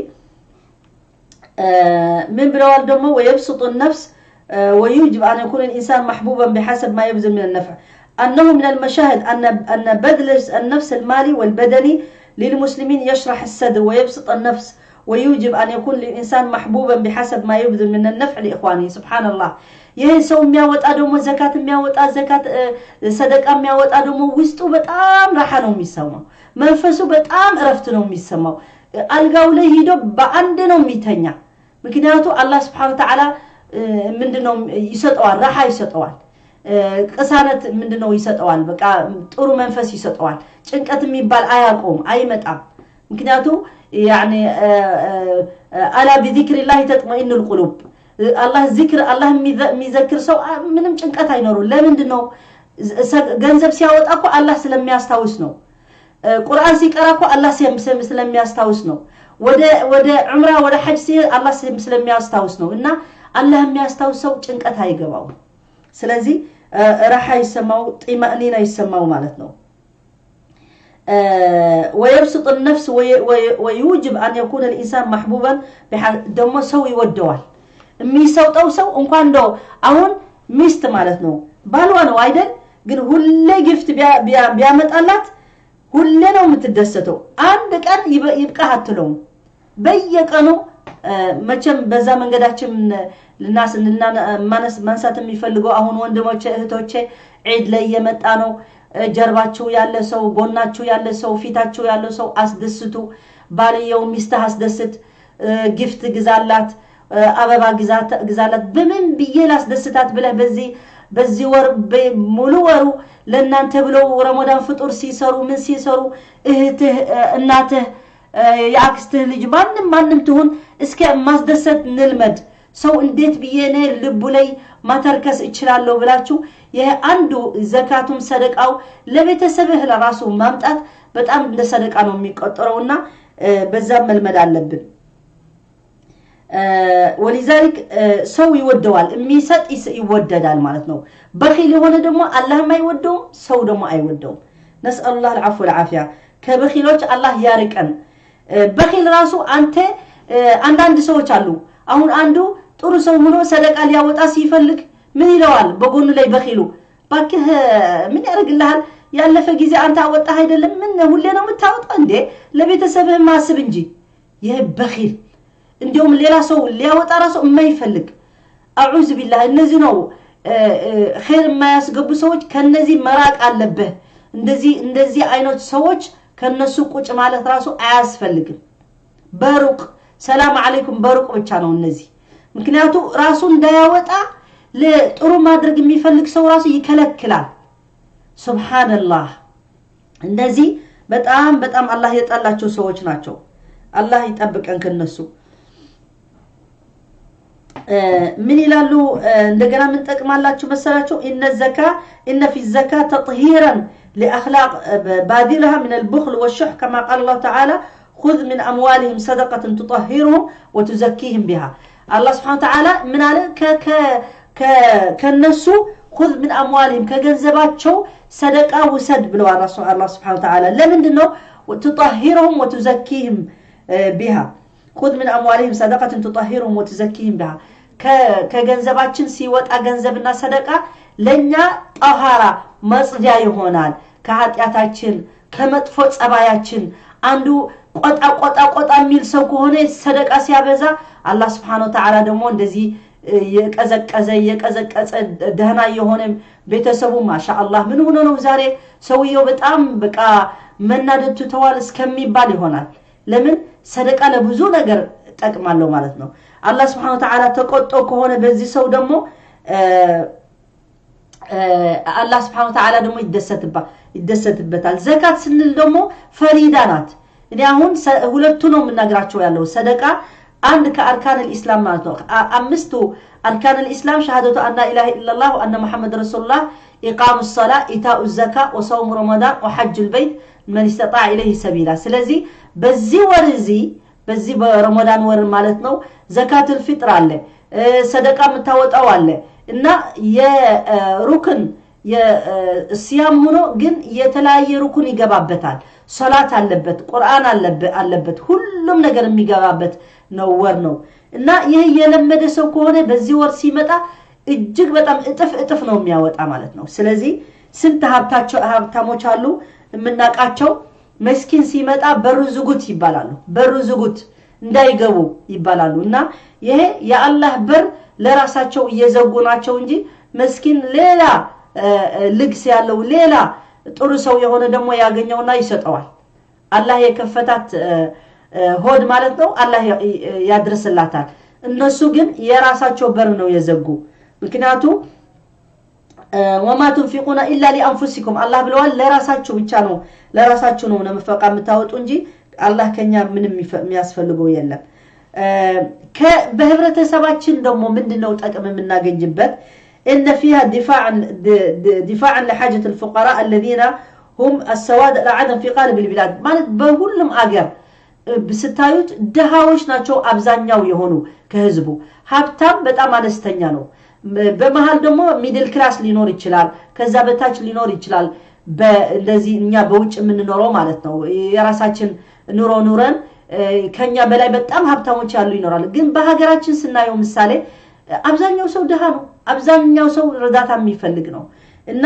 ምን ብለዋል ደግሞ ወየብስጡ ነፍስ ويوجب أن يكون الإنسان محبوبا بحسب ما يبذل من النفع. أنه من المشاهد أن بذل النفس المالي والبدني للمسلمين يشرح الصدر ويبسط النفس ويوجب أن يكون للإنسان محبوبا بحسب ما يبذل من النفع لإخوانه. سبحان الله። ይህ ሰው የሚያወጣ ደግሞ ዘካት የሚያወጣ ዘካት ሰደቃ የሚያወጣ ደግሞ ውስጡ በጣም ራሓ ነው የሚሰማው። መንፈሱ በጣም እረፍት ነው የሚሰማው። አልጋው ላይ ሂዶ በአንድ ነው የሚተኛ። ምክንያቱ አላህ ስብሐነሁ ወተዓላ ምንድነው ይሰጠዋል፣ ራሓ ይሰጠዋል። ቅሳነት ምንድነው ይሰጠዋል። በቃ ጥሩ መንፈስ ይሰጠዋል። ጭንቀት የሚባል አያውቀውም፣ አይመጣም። ምክንያቱ ያኒ አላ ቢዚክሪላህ ተጥመኢኑል ቁሉብ። አላህ ዚክር አላህ የሚዘክር ሰው ምንም ጭንቀት አይኖረው። ለምንድን ነው ገንዘብ ሲያወጣ እኮ አላህ ስለሚያስታውስ ነው። ቁርአን ሲቀራ እኮ አላህ ስለሚያስታውስ ነው። ወደ ዑምራ ወደ ሐጅ ሲሄድ አላህ ስለሚያስታውስ ነው። እና አላህ የሚያስታውስ ሰው ጭንቀት አይገባውም። ስለዚህ ረሓ ይሰማው፣ ጢማእኒና ይሰማው ማለት ነው። ويبسط النفس ويوجب أن يكون الإنسان محبوبا ደግሞ ሰው ይወደዋል። የሚሰጠው ሰው እንኳን እንደው አሁን ሚስት ማለት ነው ባልዋ ነው አይደል? ግን ሁሌ gift ቢያመጣላት ሁሌ ነው የምትደሰተው። አንድ ቀን ይብቃህ አትለውም። በየቀኑ መቼም በዛ መንገዳችን ማንሳት የሚፈልገው አሁን ወንድሞቼ እህቶቼ፣ ዒድ ላይ እየመጣ ነው። ጀርባችሁ ያለ ሰው፣ ጎናችሁ ያለ ሰው፣ ፊታችሁ ያለ ሰው አስደስቱ። ባልየው ሚስትህ አስደስት፣ gift ግዛላት፣ አበባ ግዛላት። በምን ብዬ ላስደስታት ብለህ በዚህ ወር ሙሉ ወሩ ለእናንተ ብለው ረመዳን ፍጡር ሲሰሩ ምን ሲሰሩ እህትህ፣ እናትህ፣ የአክስትህ ልጅ ማንም ማንም ትሁን እስከ ማስደሰት ንልመድ። ሰው እንዴት ብዬ እኔ ልቡ ላይ ማተርከስ እችላለሁ ብላችሁ ይህ አንዱ ዘካቱም ሰደቃው ለቤተሰብህ ለራሱ ማምጣት በጣም እንደ ሰደቃ ነው የሚቆጠረውና በዛም መልመድ አለብን። ولذلك ሰው ይወደዋል፣ የሚሰጥ ይወደዳል ማለት ነው። بخيل የሆነ ደግሞ አላህም አይወደውም፣ ሰው ደግሞ አይወደውም። نسأل الله العفو والعافية፣ ከበኺሎች አላህ ያርቀን። بخيل ራሱ አንተ አንዳንድ ሰዎች አሉ። አሁን አንዱ ጥሩ ሰው ሆኖ ሰደቃ ሊያወጣ ሲፈልግ ምን ይለዋል? በጎኑ ላይ በኺሉ ባክህ ምን ያደርግልሃል? ያለፈ ጊዜ አንተ አወጣህ አይደለም? ምን ሁሌ ነው የምታወጣ እንዴ? ለቤተሰብህ ማስብ እንጂ። ይህ بخيل እንዲሁም ሌላ ሰው ሊያወጣ ራሱ የማይፈልግ أعوذ بالله። እነዚህ ነው ኸይር የማያስገቡ ሰዎች፣ ከነዚህ መራቅ አለብህ። እንደዚህ አይነት ሰዎች ከነሱ ቁጭ ማለት ራሱ አያስፈልግም። በሩቅ ሰላም አለይኩም በሩቅ ብቻ ነው እነዚህ። ምክንያቱ ራሱ እንዳያወጣ ለጥሩ ማድረግ የሚፈልግ ሰው ራሱ ይከለክላል። سبحان الله፣ እነዚህ በጣም በጣም አላህ የጠላቸው ሰዎች ናቸው። አላህ ይጠብቀን ከነሱ። ምን ይላሉ? እንደገና ምን ጠቅማላችሁ መሰላችሁ? إن الزكاة إن في الزكاة تطهيرا لأخلاق باذلها من البخل والشح كما قال الله تعالى خذ من أموالهم صدقة تطهرهم وتزكيهم بها። አላህ سبحانه وتعالى ምን አለ? ከነሱ خذ من أموالهم ከገንዘባቸው ሰደቃ ውሰድ ብለዋል አላህ سبحانه وتعالى። ለምንድን ነው? تطهرهم وتزكيهم بها خذ من أموالهم صدقة تطهرهم وتزكيهم بها። ከገንዘባችን ሲወጣ ገንዘብና ሰደቃ ለኛ ጠሃራ መጽጃ ይሆናል። ከኃጢአታችን ከመጥፎ ጸባያችን አንዱ ቆጣ ቆጣ ቆጣ የሚል ሰው ከሆነ ሰደቃ ሲያበዛ አላህ سبحانه وتعالى ደግሞ እንደዚህ የቀዘቀዘ የቀዘቀዘ ደህና የሆነ ቤተሰቡ ማሻአላህ ምን ሆኖ ነው ዛሬ ሰውየው በጣም በቃ መናደድ ትተዋል እስከሚባል ይሆናል። ለምን ሰደቃ ለብዙ ነገር ጠቅማለሁ ማለት ነው። አላህ سبحانه وتعالى ተቆጦ ከሆነ በዚህ ሰው ደግሞ አላህ سبحانه وتعالى ደግሞ ይደሰትበታል። ዘካት ስንል ደግሞ فريضة ናት። እኔ አሁን ሁለቱ ነው የምናገራቸው ያለው ሰደቃ አንድ ከ أركان الإسلام ማለት ነው። አምስቱ أركان الإسلام شهادة أن لا إله إلا الله وأن محمد رسول الله إقام الصلاة إيتاء الزكاة وصوم رمضان وحج البيت من استطاع إليه سبيلا። ስለዚህ በዚህ ወር እዚ በዚህ በረመዳን ወር ማለት ነው زكاة الفطر አለ፣ ሰደቃ የምታወጣው አለ እና የ ركن የሲያም ሆኖ ግን የተለያየ ركن ይገባበታል። ሶላት አለበት፣ ቁርአን አለበት፣ ሁሉም ነገር የሚገባበት ነው ወር ነው እና ይህ የለመደ ሰው ከሆነ በዚህ ወር ሲመጣ እጅግ በጣም እጥፍ እጥፍ ነው የሚያወጣ ማለት ነው። ስለዚህ ስንት ሀብታሞች አሉ የምናውቃቸው መስኪን ሲመጣ በሩ ዝጉት ይባላሉ። በሩ ዝጉት እንዳይገቡ ይባላሉ። እና ይሄ የአላህ በር ለራሳቸው እየዘጉ ናቸው እንጂ መስኪን ሌላ ልግስ ያለው ሌላ ጥሩ ሰው የሆነ ደግሞ ያገኘውና ይሰጠዋል። አላህ የከፈታት ሆድ ማለት ነው አላህ ያድርስላታል። እነሱ ግን የራሳቸው በር ነው የዘጉ። ምክንያቱ وما تنفقون إلا لأنفسكم አላህ ብለዋል። ለራሳችሁ ብቻ ነው ለራሳችሁ ነው ነፈቃ የምታወጡ እንጂ አላህ ከኛ ምንም የሚያስፈልገው የለም። በህብረተሰባችን ደግሞ ምንድነው ጥቅም የምናገኝበት? إن فيها دفاعا لحاجة الفقراء الذين هم السواد الأعظم في غالب البلاد ማለት በሁሉም አገር ስታዩት ድሃዎች ናቸው አብዛኛው የሆኑ ከህዝቡ፣ ሀብታም በጣም አነስተኛ ነው። በመሃል ደግሞ middle class ሊኖር ይችላል፣ ከዛ በታች ሊኖር ይችላል። እንደዚህ እኛ በውጭ የምንኖረው ማለት ነው፣ የራሳችን ኑሮ ኑረን ከኛ በላይ በጣም ሀብታሞች ያሉ ይኖራሉ። ግን በሀገራችን ስናየው ምሳሌ አብዛኛው ሰው ድሃ ነው። አብዛኛው ሰው እርዳታ የሚፈልግ ነው። እና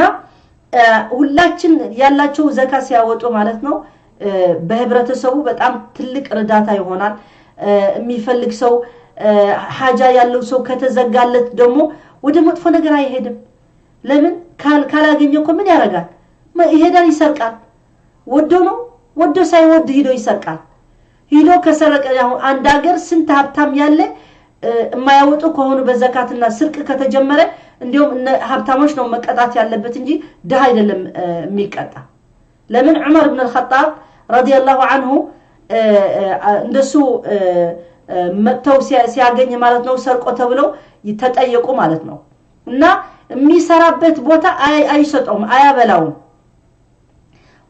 ሁላችን ያላቸው ዘካ ሲያወጡ ማለት ነው በህብረተሰቡ በጣም ትልቅ እርዳታ ይሆናል። የሚፈልግ ሰው፣ ሀጃ ያለው ሰው ከተዘጋለት ደግሞ ወደ መጥፎ ነገር አይሄድም። ለምን? ካላገኘ እኮ ምን ያደርጋል? ይሄዳል፣ ይሰርቃል። ወዶ ነው፣ ወዶ ሳይወድ ሂዶ ይሰርቃል። ሂዶ ከሰረቀ፣ አንድ ሀገር ስንት ሀብታም ያለ የማያወጡ ከሆኑ በዘካትና ስርቅ ከተጀመረ እንዲሁም ሀብታሞች ነው መቀጣት ያለበት እንጂ ድሃ አይደለም የሚቀጣ። ለምን? ዑመር ብን አልኸጣብ ረዲየላሁ አንሁ እንደሱ መጥተው ሲያገኝ ማለት ነው ሰርቆ ተብለው ተጠየቁ ማለት ነው። እና የሚሰራበት ቦታ አይሰጠውም፣ አያበላውም።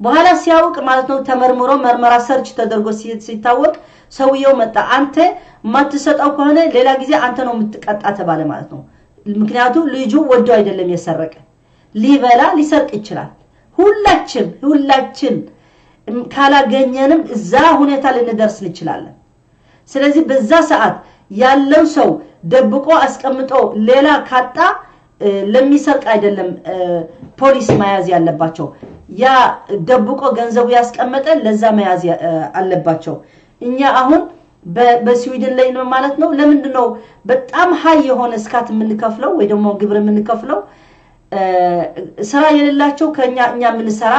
በኋላ ሲያውቅ ማለት ነው ተመርምሮ፣ መርመራ search ተደርጎ ሲታወቅ ሰውየው መጣ። አንተ የማትሰጠው ከሆነ ሌላ ጊዜ አንተ ነው የምትቀጣ ተባለ ማለት ነው። ምክንያቱ ልጁ ወዶ አይደለም የሰረቀ፣ ሊበላ ሊሰርቅ ይችላል። ሁላችን ካላገኘንም እዛ ሁኔታ ልንደርስ እንችላለን። ስለዚህ በዛ ሰዓት ያለው ሰው ደብቆ አስቀምጦ ሌላ ካጣ ለሚሰርቅ አይደለም ፖሊስ መያዝ ያለባቸው፣ ያ ደብቆ ገንዘቡ ያስቀመጠ ለዛ መያዝ አለባቸው። እኛ አሁን በስዊድን ላይ ነው ማለት ነው። ለምንድን ነው በጣም high የሆነ skatt የምንከፍለው ወይ ደግሞ ግብር የምንከፍለው? ስራ የሌላቸው ከኛ እኛ የምንሰራ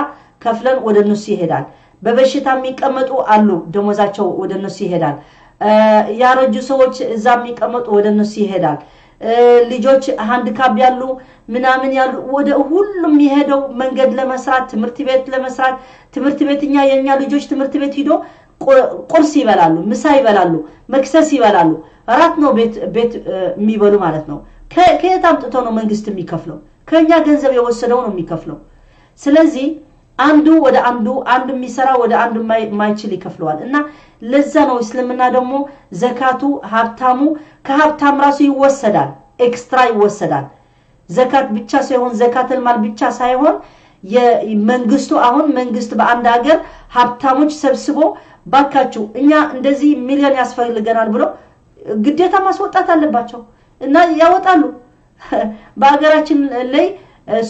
ከፍለን ወደ እነሱ ይሄዳል። በበሽታ የሚቀመጡ አሉ፣ ደሞዛቸው ወደ እነሱ ይሄዳል። ያረጁ ሰዎች እዛ የሚቀመጡ ወደ እነሱ ይሄዳል። ልጆች handikapp ያሉ ምናምን ያሉ ወደ ሁሉም የሄደው መንገድ ለመስራት፣ ትምህርት ቤት ለመስራት። ትምህርት ቤት እኛ የእኛ ልጆች ትምህርት ቤት ሂዶ ቁርስ ይበላሉ፣ ምሳ ይበላሉ፣ መክሰስ ይበላሉ፣ እራት ነው ቤት ቤት የሚበሉ ማለት ነው። ከየት አምጥቶ ነው መንግስት የሚከፍለው? ከኛ ገንዘብ የወሰደው ነው የሚከፍለው። ስለዚህ አንዱ ወደ አንዱ፣ አንዱ የሚሰራ ወደ አንዱ የማይችል ይከፍለዋል። እና ለዛ ነው እስልምና ደግሞ ዘካቱ ሀብታሙ ከሀብታም ራሱ ይወሰዳል፣ extra ይወሰዳል። ዘካት ብቻ ሳይሆን፣ ዘካተል ማል ብቻ ሳይሆን የመንግስቱ፣ አሁን መንግስት በአንድ ሀገር ሀብታሞች ሰብስቦ ባካችሁ እኛ እንደዚህ ሚሊዮን ያስፈልገናል ብሎ ግዴታ ማስወጣት አለባቸው እና ያወጣሉ። በሀገራችን ላይ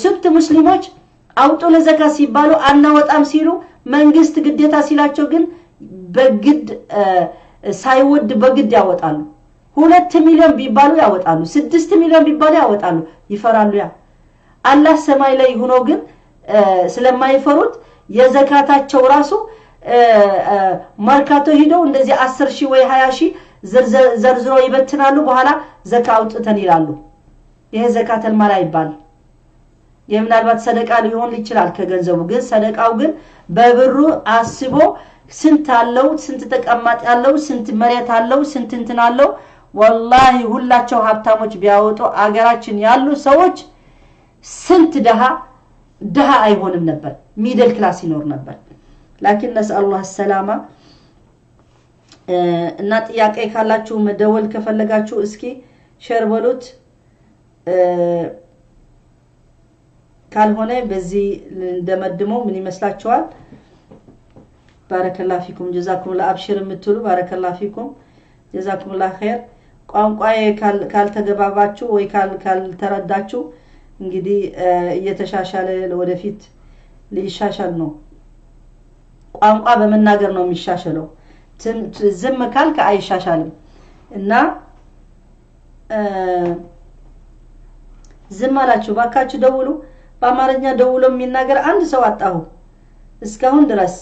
ስንት ሙስሊሞች አውጡ ለዘካ ሲባሉ አናወጣም ሲሉ መንግስት ግዴታ ሲላቸው ግን በግድ ሳይወድ በግድ ያወጣሉ። 2 ሚሊዮን ቢባሉ ያወጣሉ። 6 ሚሊዮን ቢባሉ ያወጣሉ። ይፈራሉ። ያ አላህ ሰማይ ላይ ሆኖ ግን ስለማይፈሩት የዘካታቸው ራሱ መርካቶ ሂደው እንደዚህ 10,000 ወይ 20,000 ዘርዝሮ ይበትናሉ። በኋላ ዘካ አውጥተን ይላሉ። ይሄ ዘካተል ማል አይባልም። ይህ ምናልባት ሰደቃ ሊሆን ይችላል ከገንዘቡ፣ ግን ሰደቃው ግን በብሩ አስቦ ስንት አለው፣ ስንት ተቀማጭ አለው፣ ስንት መሬት አለው፣ ስንት እንትን አለው። ወላሂ ሁላቸው ሀብታሞች ቢያወጡ አገራችን ያሉ ሰዎች ስንት ድሃ ድሃ አይሆንም ነበር፣ middle class ይኖር ነበር። لكن نسأل الله السلامة። እና ጥያቄ ካላችሁ፣ መደወል ከፈለጋችሁ እስኪ share በሉት። ካልሆነ በዚህ እንደመድመው ምን ይመስላችኋል? بارك الله فيكم جزاكم الله። አብሽር የምትሉ بارك الله فيكم جزاكم الله خير። ቋንቋዬ ካልተገባባችሁ ወይ ካልተረዳችሁ እንግዲህ እየተሻሻለ ወደፊት ሊሻሻል ነው። ቋንቋ በመናገር ነው የሚሻሻለው። ዝም ካልክ አይሻሻልም። እና ዝም አላችሁ፣ ባካችሁ ደውሉ። በአማርኛ ደውሎ የሚናገር አንድ ሰው አጣሁ እስካሁን ድረስ።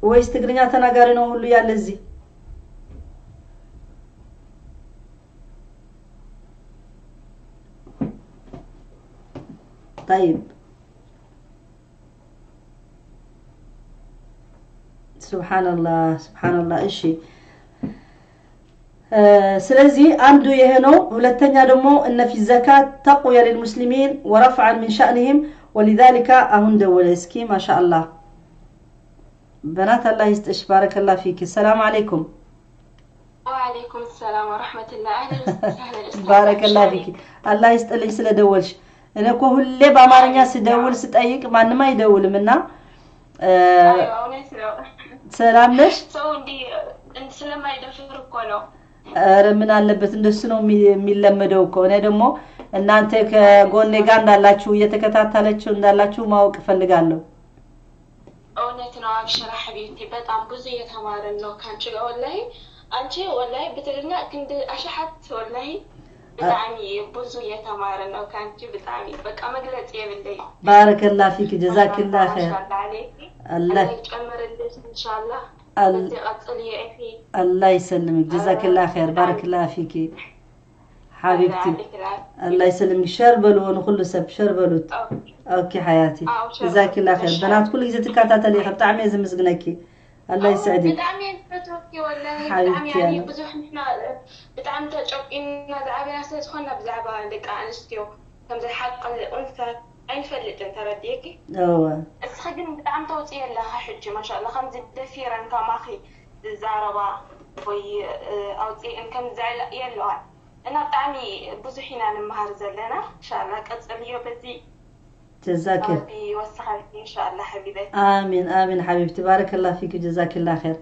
ወይስ ትግርኛ ተናጋሪ ነው ሁሉ ያለ እዚህ? طيب سبحان الله سبحان الله። እሺ፣ ስለዚህ አንዱ ይሄ ነው። ሁለተኛ ደግሞ إن في الزكاة تقوية للمسلمين ورفعا من شأنهم ولذلك አሁን ደወለ እስኪ። ما شاء الله በናት አላህ ይስጥሽ። بارك الله فيك። السلام عليكم። وعليكم السلام ورحمة الله، أهلا وسهلا أستاذ. بارك الله فيك። አላህ ይስጥልኝ ስለደወልሽ። እኔ እኮ ሁሌ በአማርኛ ስደውል ስጠይቅ ማንም አይደውልም እና እውነት ነው። ሰላም ነሽ? ሰው እንዲህ ስለማይደፍር እኮ ነው። ኧረ ምን አለበት፣ እንደሱ ነው የሚለመደው እኮ። እኔ ደግሞ እናንተ ከጎኔ ጋር እንዳላችሁ፣ እየተከታተለችሁ እንዳላችሁ ማወቅ እፈልጋለሁ። እውነት ነው። አብሽራ حبيبتي፣ በጣም ብዙ እየተማርን ነው ከአንቺ ጋር። ወላሂ አንቺ ወላሂ ብትግርኛ ክንዲ ኣሽሓት፣ ወላሂ ብጣዕሚ ብዙ እየተማርን ነው ከአንቺ። ብጣዕሚ በቃ መግለጽ የብለይ። بارك الله فيك، جزاك الله خير። ማሻአላህ عليك። አላህ አላህ ይጨምርልሽ ኢንሻአላህ። በዚህ ቀጥሊ أخي። الله يسلمك، جزاك الله خير، بارك الله فيك حبيبتي። الله يسلمك። Share በሉ፣ ንኩሉ ሰብ share በሉት። Okay حياتي፣ جزاك الله خير። بنات ኩሉ ግዜ ትከታተሊ ኢኻ፣ ብጣዕሚ እየ ዘመስግነኪ። الله يسعدك። ብጣዕሚ እየ ዝፈትወኪ ወላሂ ብጣዕሚ። حبيبتي። يعني ኣነ ብዙሕ ንሕና ብጣዕሚ ተጨቂንና ዝዓበና ስለ ዝኾንና ብዛዕባ ደቂ ኣንስትዮ ከምዚ حق الأنثى ኣይንፈልጥን፣ ተረዲእኪ? እወ። እስኺ ግን ብጣዕሚ ተውፅእ ኣለኻ ሕጂ ማሻአላህ። ከምዚ ደፊረን ከማኺ ዝዛረባ ወይ ኣውፂአን ከምዚ የለዋን እና ብጣዕሚ ብዙሕ ኢና ንምሃር ዘለና። እንሻላ ቀፅልዮ በዚ። جزاك ረቢ ይወስኸልኪ እንሻላ حبيبتي። آمين آمين حبيبتي، بارك الله فيك، جزاك الله خير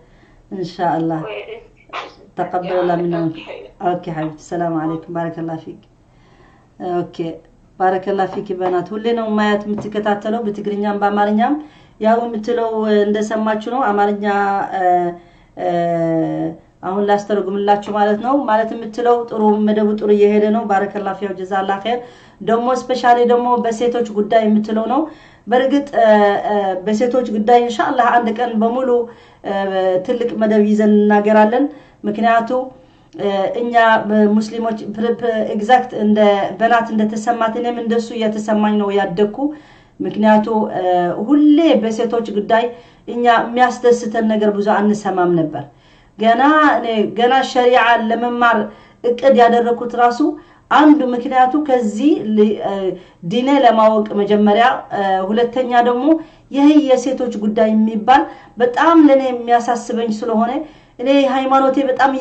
إن شاء الله. تقبل الله منا. Okay حبيبتي، السلام عليكم، بارك الله فيك። Okay، بارك الله فيك بنات። ሁሌ ነው ማያት የምትከታተለው በትግርኛም በአማርኛም። ያው የምትለው እንደሰማችሁ ነው። አማርኛ አሁን ላስተረጉምላችሁ ማለት ነው። ማለት የምትለው ጥሩ መደቡ ጥሩ እየሄደ ነው። بارك الله فيها، جزاها الله خير። ደግሞ specially ደግሞ በሴቶች ጉዳይ የምትለው ነው። በእርግጥ በሴቶች ጉዳይ ኢንሻአላህ አንድ ቀን በሙሉ ትልቅ መደብ ይዘን እንናገራለን። ምክንያቱ እኛ ሙስሊሞች exact እንደ بنات እንደተሰማት እኔም እንደሱ እየተሰማኝ ነው ያደግኩ። ምክንያቱ ሁሌ በሴቶች ጉዳይ እኛ የሚያስደስተን ነገር ብዙ አንሰማም ነበር። ገና እኔ ገና ሸሪዓ ለመማር እቅድ ያደረኩት ራሱ አንዱ ምክንያቱ ከዚህ ዲኔ ለማወቅ መጀመሪያ፣ ሁለተኛ ደግሞ ይህ የሴቶች ጉዳይ የሚባል በጣም ለእኔ የሚያሳስበኝ ስለሆነ፣ እኔ ሃይማኖቴ በጣም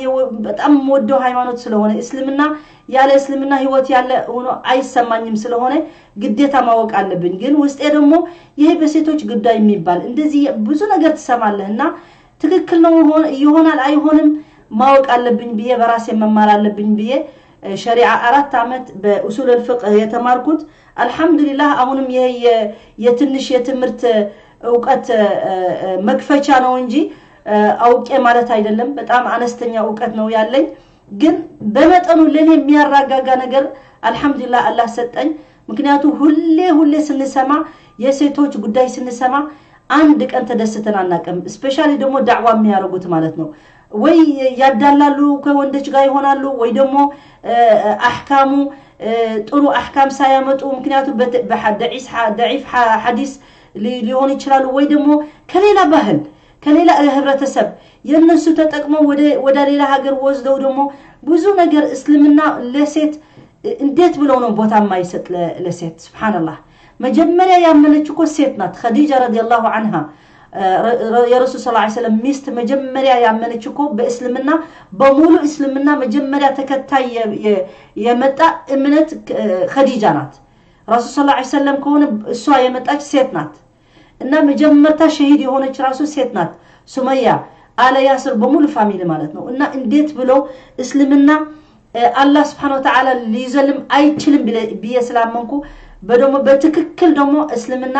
በጣም የምወደው ሃይማኖት ስለሆነ፣ እስልምና ያለ እስልምና ህይወት ያለ ሆኖ አይሰማኝም ስለሆነ ግዴታ ማወቅ አለብኝ። ግን ውስጤ ደግሞ ይሄ በሴቶች ጉዳይ የሚባል እንደዚህ ብዙ ነገር ትሰማለህ እና ትክክል ነው ይሆናል አይሆንም ማወቅ አለብኝ ብዬ፣ በራሴ መማር አለብኝ ብዬ ሸሪዓ 4 ዓመት በ أصول الفقه የተማርኩት አልሐምዱሊላህ። አሁንም ይሄ የትንሽ የትምህርት እውቀት መክፈቻ ነው እንጂ አውቄ ማለት አይደለም። በጣም አነስተኛ እውቀት ነው ያለኝ። ግን በመጠኑ ለኔ የሚያረጋጋ ነገር አልሐምዱሊላህ አላህ ሰጠኝ። ምክንያቱ ሁሌ ሁሌ ስንሰማ፣ የሴቶች ጉዳይ ስንሰማ አንድ ቀን ተደስተን አናውቅም። Specially ደግሞ ዳዕዋ የሚያደርጉት ማለት ነው። ወይ ያዳላሉ፣ ከወንዶች ጋር ይሆናሉ፣ ወይ ደግሞ አሕካሙ ጥሩ አሕካም ሳያመጡ፣ ምክንያቱ ضعيف ሐዲስ ሊሆን ይችላሉ፣ ወይ ደግሞ ከሌላ ባህል ከሌላ ህብረተሰብ የእነሱ ተጠቅመው ወደ ሌላ ሀገር ወስደው ደግሞ ብዙ ነገር እስልምና ለሴት እንዴት ብለው ነው ቦታ የማይሰጥ ለሴት? ስብሓንላህ። መጀመሪያ ያመነች እኮ ሴት ናት። ኸዲጃ رضي الله عنها የረሱል ስ ሰለም ሚስት መጀመሪያ ያመነች እኮ በእስልምና፣ በሙሉ እስልምና መጀመሪያ ተከታይ የመጣ እምነት ኸዲጃ ናት። ረሱል ስ ሰለም ከሆነ እሷ የመጣች ሴት ናት እና መጀመርታ ሸሂድ የሆነች ራሱ ሴት ናት። ሱመያ አለ ያስር በሙሉ family ማለት ነው። እና እንዴት ብሎ እስልምና አላህ سبحانه وتعالى ሊዘልም አይችልም ብዬ ስላመንኩ፣ በደሞ በትክክል ደግሞ እስልምና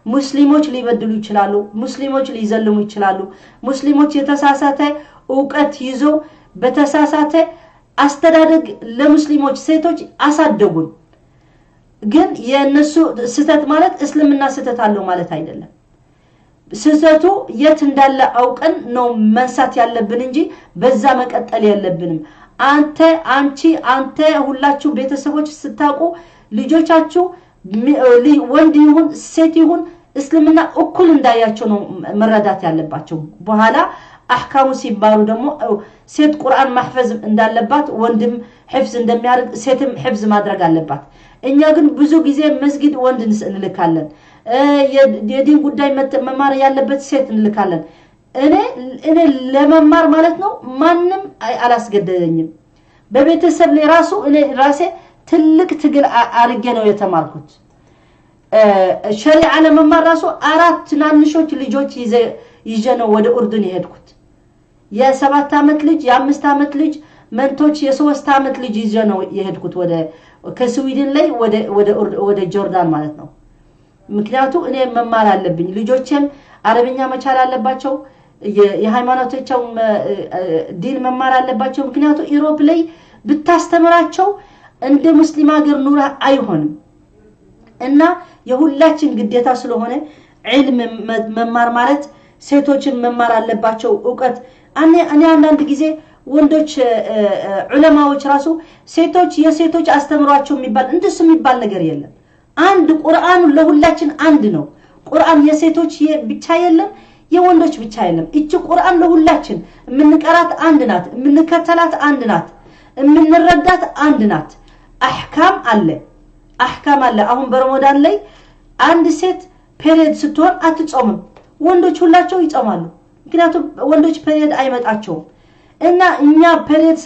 ሙስሊሞች ሊበድሉ ይችላሉ፣ ሙስሊሞች ሊዘልሙ ይችላሉ። ሙስሊሞች የተሳሳተ እውቀት ይዘው በተሳሳተ አስተዳደግ ለሙስሊሞች ሴቶች አሳደጉን። ግን የእነሱ ስህተት ማለት እስልምና ስህተት አለው ማለት አይደለም። ስህተቱ የት እንዳለ አውቀን ነው መንሳት ያለብን እንጂ በዛ መቀጠል የለብንም። አንተ፣ አንቺ፣ አንተ፣ ሁላችሁ ቤተሰቦች ስታውቁ ልጆቻችሁ ወንድ ይሁን ሴት ይሁን እስልምና እኩል እንዳያቸው ነው መረዳት ያለባቸው። በኋላ አሕካሙ ሲባሉ ደግሞ ሴት ቁርአን ማሕፈዝ እንዳለባት፣ ወንድም ሕፍዝ እንደሚያደርግ ሴትም ሕፍዝ ማድረግ አለባት። እኛ ግን ብዙ ጊዜ መስጊድ ወንድ እንልካለን። የዲን ጉዳይ መማር ያለበት ሴት እንልካለን። እኔ ለመማር ማለት ነው ማንም አላስገደደኝም። በቤተሰብ ላይ ራሱ እኔ ራሴ ትልቅ ትግል አርጌ ነው የተማርኩት። ሸሪዓ ለመማር ራሱ 4 ትናንሾች ልጆች ይዤ ነው ወደ ኡርዱን የሄድኩት። የ7 ዓመት ልጅ፣ የ5 ዓመት ልጅ፣ መንቶች የ3 ዓመት ልጅ ይዤ ነው የሄድኩት ወደ ከስዊድን ላይ ወደ ጆርዳን ማለት ነው። ምክንያቱ እኔ መማር አለብኝ፣ ልጆቼም አረብኛ መቻል አለባቸው፣ የሃይማኖታቸው ዲን መማር አለባቸው። ምክንያቱ Europe ላይ ብታስተምራቸው እንደ ሙስሊም ሀገር ኑራ አይሆንም። እና የሁላችን ግዴታ ስለሆነ ዒልም መማር ማለት ሴቶችን መማር አለባቸው። እውቀት እኔ አንዳንድ ጊዜ ወንዶች ዑለማዎች ራሱ ሴቶች የሴቶች አስተምሯቸው የሚባል እንደሱ የሚባል ነገር የለም። አንድ ቁርአኑ ለሁላችን አንድ ነው። ቁርአን የሴቶች ብቻ የለም፣ የወንዶች ብቻ የለም። እቺ ቁርአን ለሁላችን የምንቀራት አንድ ናት፣ የምንከተላት አንድ ናት፣ የምንረዳት አንድ ናት። አሕካም አለ፣ አሕካም አለ። አሁን በረመዳን ላይ አንድ ሴት period ስትሆን አትጾምም። ወንዶች ሁላቸው ይጾማሉ። ምክንያቱም ወንዶች period አይመጣቸውም። እና እኛ period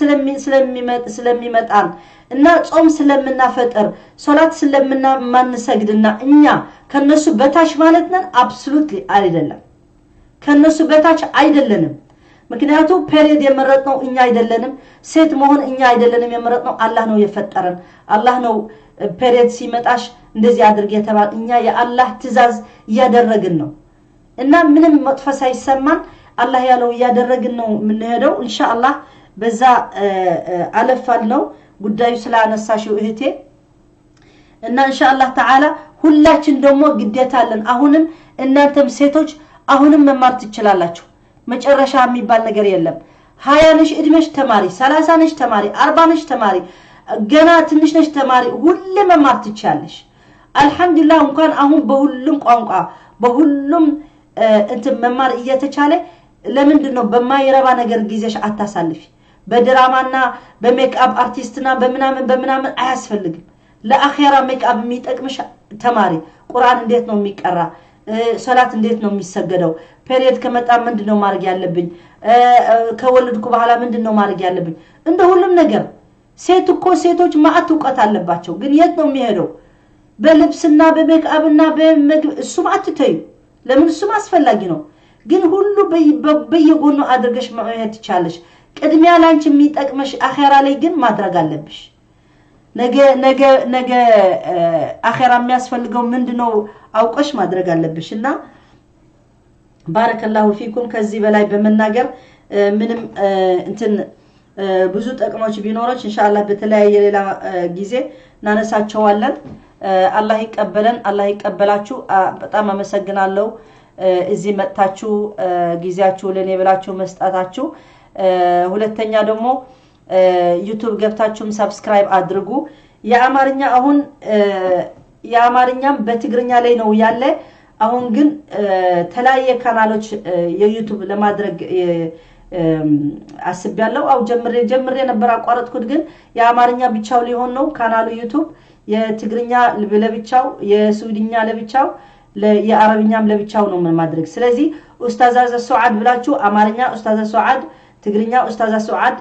ስለሚመጣን እና ጾም ስለምናፈጥር ሶላት ስለማንሰግድና እኛ ከነሱ በታች ማለት ነን? Absolutely አይደለም። ከነሱ በታች አይደለንም። ምክንያቱ period የመረጥነው እኛ አይደለንም። ሴት መሆን እኛ አይደለንም የመረጥነው፣ አላህ ነው የፈጠረን። አላህ ነው period ሲመጣሽ እንደዚህ አድርግ የተባለ። እኛ የአላህ ትእዛዝ እያደረግን ነው እና ምንም መጥፎ ሳይሰማን አላህ ያለው እያደረግን ነው የምንሄደው። ኢንሻአላህ በዛ አለፋል ነው ጉዳዩ ስላነሳሽው እህቴ። እና ኢንሻአላህ ተዓላ ሁላችን ደግሞ ግዴታ አለን። አሁንም እናንተም ሴቶች አሁንም መማር ትችላላችሁ። መጨረሻ የሚባል ነገር የለም። 20 ነሽ እድሜሽ ተማሪ፣ 30 ነሽ ተማሪ፣ 40 ነሽ ተማሪ፣ ገና ትንሽ ነሽ ተማሪ፣ ሁሌ መማር ትችያለሽ። አልሐምዱሊላህ እንኳን አሁን በሁሉም ቋንቋ በሁሉም እንትን መማር እየተቻለ ለምንድን ነው በማይረባ ነገር ጊዜሽ አታሳልፊ? በድራማና በ makeup artist ና በምናምን በምናምን አያስፈልግም። ለአኼራ ሜክአፕ የሚጠቅምሽ ተማሪ። ቁርአን እንዴት ነው የሚቀራ? ሶላት እንዴት ነው የሚሰገደው? Period ከመጣ ምንድን ነው ማድረግ ያለብኝ? ከወለድኩ በኋላ ምንድን ነው ማድረግ ያለብኝ? እንደ ሁሉም ነገር ሴት እኮ ሴቶች ማአት እውቀት አለባቸው። ግን የት ነው የሚሄደው? በልብስና በሜክአፕና በምግብ እሱም አትተዩ። ለምን እሱም አስፈላጊ ነው። ግን ሁሉ በየጎኑ አድርገሽ መሄድ ትቻለሽ። ቅድሚያ ላንቺ የሚጠቅመሽ አኼራ ላይ ግን ማድረግ አለብሽ። ነገ ነገ ነገ አኼራ የሚያስፈልገው ምንድነው አውቀሽ ማድረግ አለብሽ። እና ባረከላሁ ፊኩም። ከዚህ በላይ በመናገር ምንም እንትን ብዙ ጥቅሞች ቢኖሮች ኢንሻአላህ በተለያየ ሌላ ጊዜ እናነሳቸዋለን። አላህ ይቀበለን፣ አላህ ይቀበላችሁ። በጣም አመሰግናለሁ እዚህ መጥታችሁ ጊዜያችሁ ለኔ ብላችሁ መስጣታችሁ። ሁለተኛ ደግሞ YouTube ገብታችሁም subscribe አድርጉ። የአማርኛ አሁን የአማርኛም በትግርኛ ላይ ነው ያለ። አሁን ግን ተለያየ ካናሎች የ YouTube ለማድረግ አስቤያለሁ። አው ጀምሬ ጀምሬ ነበር አቋረጥኩት። ግን የአማርኛ ብቻው ሊሆን ነው ካናሉ YouTube፣ የትግርኛ ለብቻው፣ የስዊድኛ ለብቻው፣ የአረብኛም ለብቻው ነው ማድረግ። ስለዚህ ኡስታዛ ሱዓድ ብላችሁ አማርኛ ኡስታዛ ሱዓድ፣ ትግርኛ ኡስታዛ ሱዓድ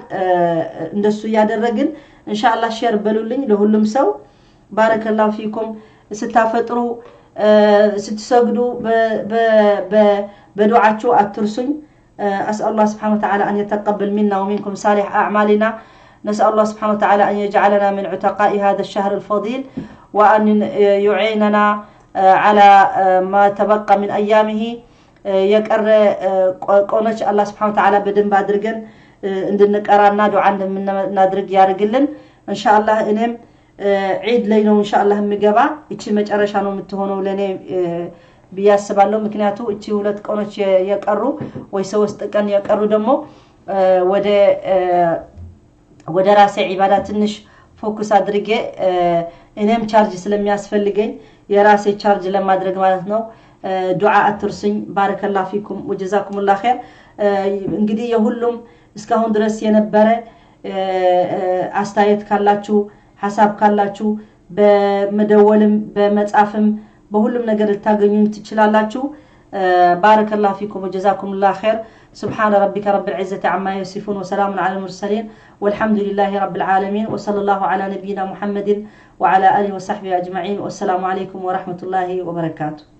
እንደሱ እያደረግን ኢንሻአላህ share በሉልኝ ለሁሉም ሰው። ባረከላሁ ፊኩም። ስታፈጥሩ ስትሰግዱ በዱዓችሁ አትርሱኝ። أسأل الله سبحانه وتعالى أن يتقبل منا ومنكم صالح أعمالنا. نسأل الله سبحانه وتعالى أن يجعلنا من عتقاء هذا الشهر الفضيل وأن يعيننا على ما تبقى من أيامه. የቀረ ቆነች አላህ ስብሐነ ወተዓላ በደንብ አድርገን እንድንቀራና ዱዓ እንድናድርግ ያደርግልን ኢንሻአላህ። እኔም ዒድ ላይ ነው ኢንሻአላህ የምገባ። እቺ መጨረሻ ነው የምትሆነው ለኔ ብዬ አስባለሁ። ምክንያቱ እቺ 2 ቀኖች የቀሩ ወይ 3 ቀን የቀሩ ደግሞ ወደ ራሴ ዒባዳ ትንሽ focus አድርጌ እኔም ቻርጅ ስለሚያስፈልገኝ የራሴ ቻርጅ ለማድረግ ማለት ነው። ዱዓ አትርሱኝ። ባረከላሁ ፊኩም ወጀዛኩሙላሁ ኸይር። እንግዲህ የሁሉም እስካሁን ድረስ የነበረ አስተያየት ካላችሁ ሐሳብ ካላችሁ በመደወልም በመጻፍም በሁሉም ነገር ልታገኙኝ ትችላላችሁ። ባረከላሁ ፊኩም ወጀዛኩሙላሁ ኸይር። سبحان ربك رب العزة عما يصفون وسلام على المرسلين والحمد لله رب العالمين وصلى الله على نبينا محمد وعلى آله وصحبه أجمعين والسلام عليكم ورحمة الله وبركاته.